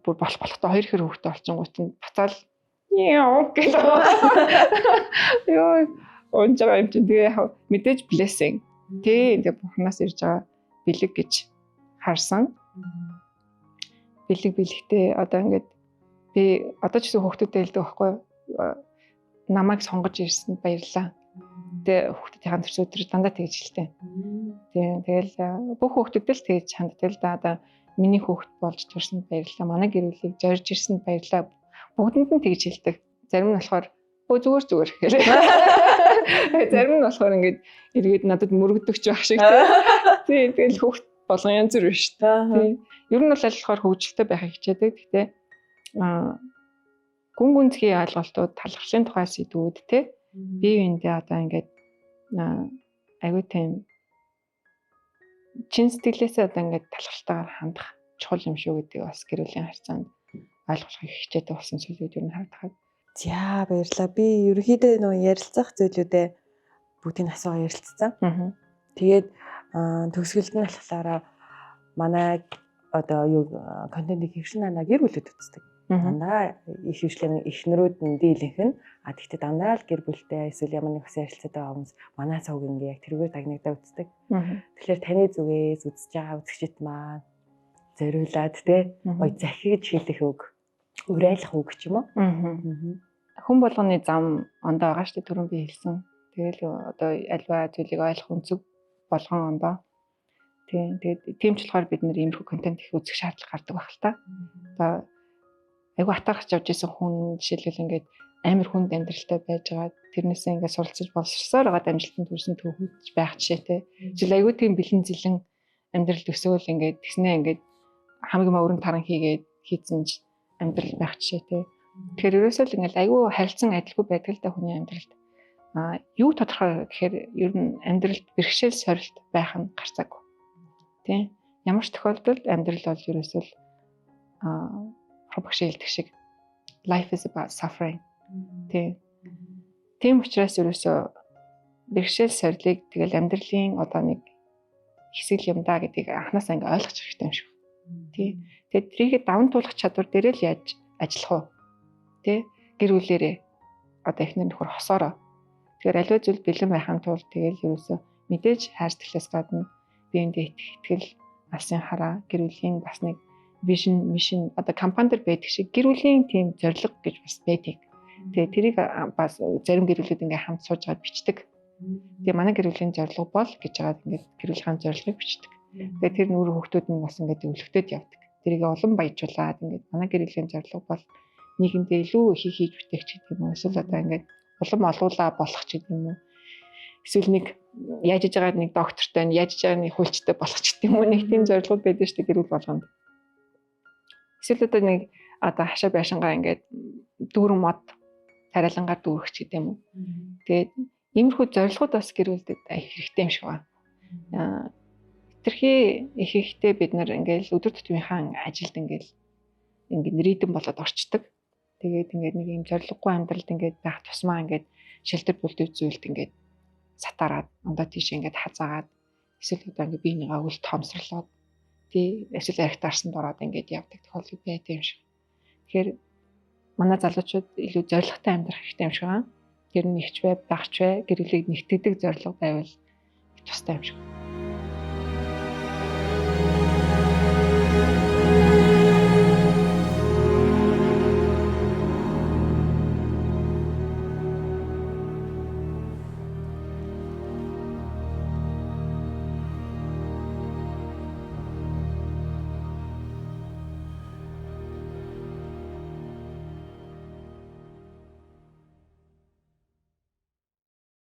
A: бүр болох болохтой хоёр хэр хүүхдтэй болчихгоот нь буцаал яа гэх ёо унж байгаа юм чинь тэгээ яг мэдээж blessing тий тэгээ бурхнаас ирж байгаа бэлэг гэж харсан. Бэлэг бэлэгтэй одоо ингээд би одоо ч гэсэн хүүхдүүдэд хэлдэг байхгүй юу? Намайг сонгож ирсэнд баярлалаа. Тэгээ хүүхдүүдийн төрс өдөр дандаа тэгж хэлтэй. Тийм тэгэл бүх хүүхдүүдэд л тэгж ханддаг л да. Одоо миний хүүхд болж төрсөнд баярлалаа. Манай гэр бүлийг зорж ирсэнд баярлалаа. Бүгдэнд нь тэгж хэлдэг. Зарим нь болохоор өө зүгээр зүгээр гэх. Зарим нь болохоор ингээд эргээд надад мөрөгдөгч байх шиг тий. Тэгэл хүүхд болгон янз бүр биш тий. Ер нь бол аль болохоор хөгжилтэй байхыг хичээдэг. Гэхдээ гүн гүнзгий ойлголтууд, талархлын тухай сэдвүүд тий. Бие биендээ одоо ингээд айгүй тийм чин сэтгэлээсээ одоо ингээд талархалтайгаар хандах чухал юм шүү гэдгийг бас гэр бүлийн харьцаанд ойлгохыг хичээдэг болсон зүйлүүд ер нь харагдах.
B: За баярлалаа. Би ерөнхийдөө нөгөө ярилцах зүйлүүдээ бүгдийг асуугаа ярилцсан. Тэгээд төгсгөлд нь болохоор манай одоо юу контентыг хэвшин дандаа гэр бүлүүд үздэг. Дандаа их хэвшлэн эхнэрүүд нь дийлэнх нь а тэгтээ дандаа л гэр бүлтэй эсвэл ямар нэг бас ярилцаад байгаа хүмүүс манай цуг ингээ яг тэргээр дагнагдаа үздэг. Тэгэхээр таны зүгээс үзэж байгаа үзэгчид маань зориулаад те гоё захиж хэлэх үг, уриалах үг ч юм уу.
A: Хүн болгоны зам ондоо байгаа шүү дээ, түрүүн би хэлсэн. Тэгэл одоо альва зүйлийг ойлгох өнцөг болгон ондоо. Тийм. Тэгээд тийм ч болохоор бид нэр иймэрхүү контент их үзэх шаардлага гардаг байх л та. Одоо Айгүй атаархаж явж исэн хүн жишээлбэл ингээд амар хүнд амьдралтай байж байгаа. Тэрнээсээ ингээд суралцаж боловсросоор байгаа амжилтанд хүрсэн түүхүүд байх жишээтэй. Жишээл айгүй тийм бэлэн зэлэн амьдрал төсөөл ингээд тэгснээ ингээд хамгийн өрн таран хийгээд хийцэн ч амьдрал байх жишээтэй. Тэгэхээр ерөөсөө л ингээд айгүй харилцан адилгүй байдаг л да хүний амьдралд. А юу тодорхой гэхээр ер нь амьдралд бэрхшээл сорилт байх нь гарцаагүй. Тийм. Ямар ч тохиолдолд амьдрал бол ерөөсөө л багш хэлдэг шиг life is about suffering. Тийм. Тийм учраас ерөөсөө бэрхшээл сорилыг тэгэл амьдралын одоо нэг хэсэг юм да гэдгийг анханасаа ингээ ойлгох хэрэгтэй юм шиг. Тий. Тэгээд тэрийг даван туулах чадвар дээрээ л яаж ажиллах вэ? Тий. Гэр бүлэрээ одоо эхнэр нөхөр хосоороо. Тэгэхээр аливаа зүйл бэлэн байхын тулд тэгэл ерөөсөө мэдээж хайр сэтгэлээс гадна биендээ итгэх итгэл, алсын хараа, гэр бүлийн бас нэг vision, mission одоо компани дээр байдаг шиг гэр бүлийн тийм зорилго гэж бас байдаг. Тэгээ тэрийг бас зарим гэр бүлүүд ингээ хамт сууж байгаа бичдэг. Тэгээ манай гэр бүлийн зорилго бол гэж байгаа ингээд гэр бүлийнхаа зорилгыг бичдэг. Тэгээ тэр нүүр хүүхдүүд нь бас ингээд өвлөгдөд явдаг. Тэрийг улам баяжуулаад ингээд манай гэр бүлийн зорилго бол нийгэмдээ илүү их хийж бүтээх ч гэдэг юм уу. Эсвэл одоо ингээд улам олуулаа болох ч гэдэг юм уу. Эсвэл нэг яаж иж байгаа нэг доктортой, яаж иж байгаа нэг хуульчтай болох ч гэдэг юм уу. Нэг тийм зорилгууд байдаг шүү дээ гэр бүл болгонд. Эсвэл одоо нэг одоо хашаа байшингаа ингээд дүүрэн мод тариалангаар дүүрэх ч гэдэг юм уу. Тэгээд иймэрхүү зорилгууд бас гэр бүлдэд их хэрэгтэй юм шиг байна. Хэтэрхий их ихтэй бид нар ингээл өдөр тутмынхаа ажилд ингээл ингээд ритм болоод орчдөг. Тэгээд ингээд нэг юм зорилгогүй амьдралд ингээд байх тусмаа ингээд шилдэр бүлдэв зүйлд ингээд сатараад ондоо тийш ингээд хазаагаад эсвэл одоо ингээд биенийгаа үл тоомсорлоод тий эсвэл архит арсанд ороод ингээд явдаг тохиолдол байдаг юм шиг. Тэгэхээр манай залуучууд илүү зорилготой амьдрах хэрэгтэй юм шиг байна. Тэр нь ихч бай, багч бай, гэр бүлийг нэгтгэдэг зорилго байвал тустай юм шиг.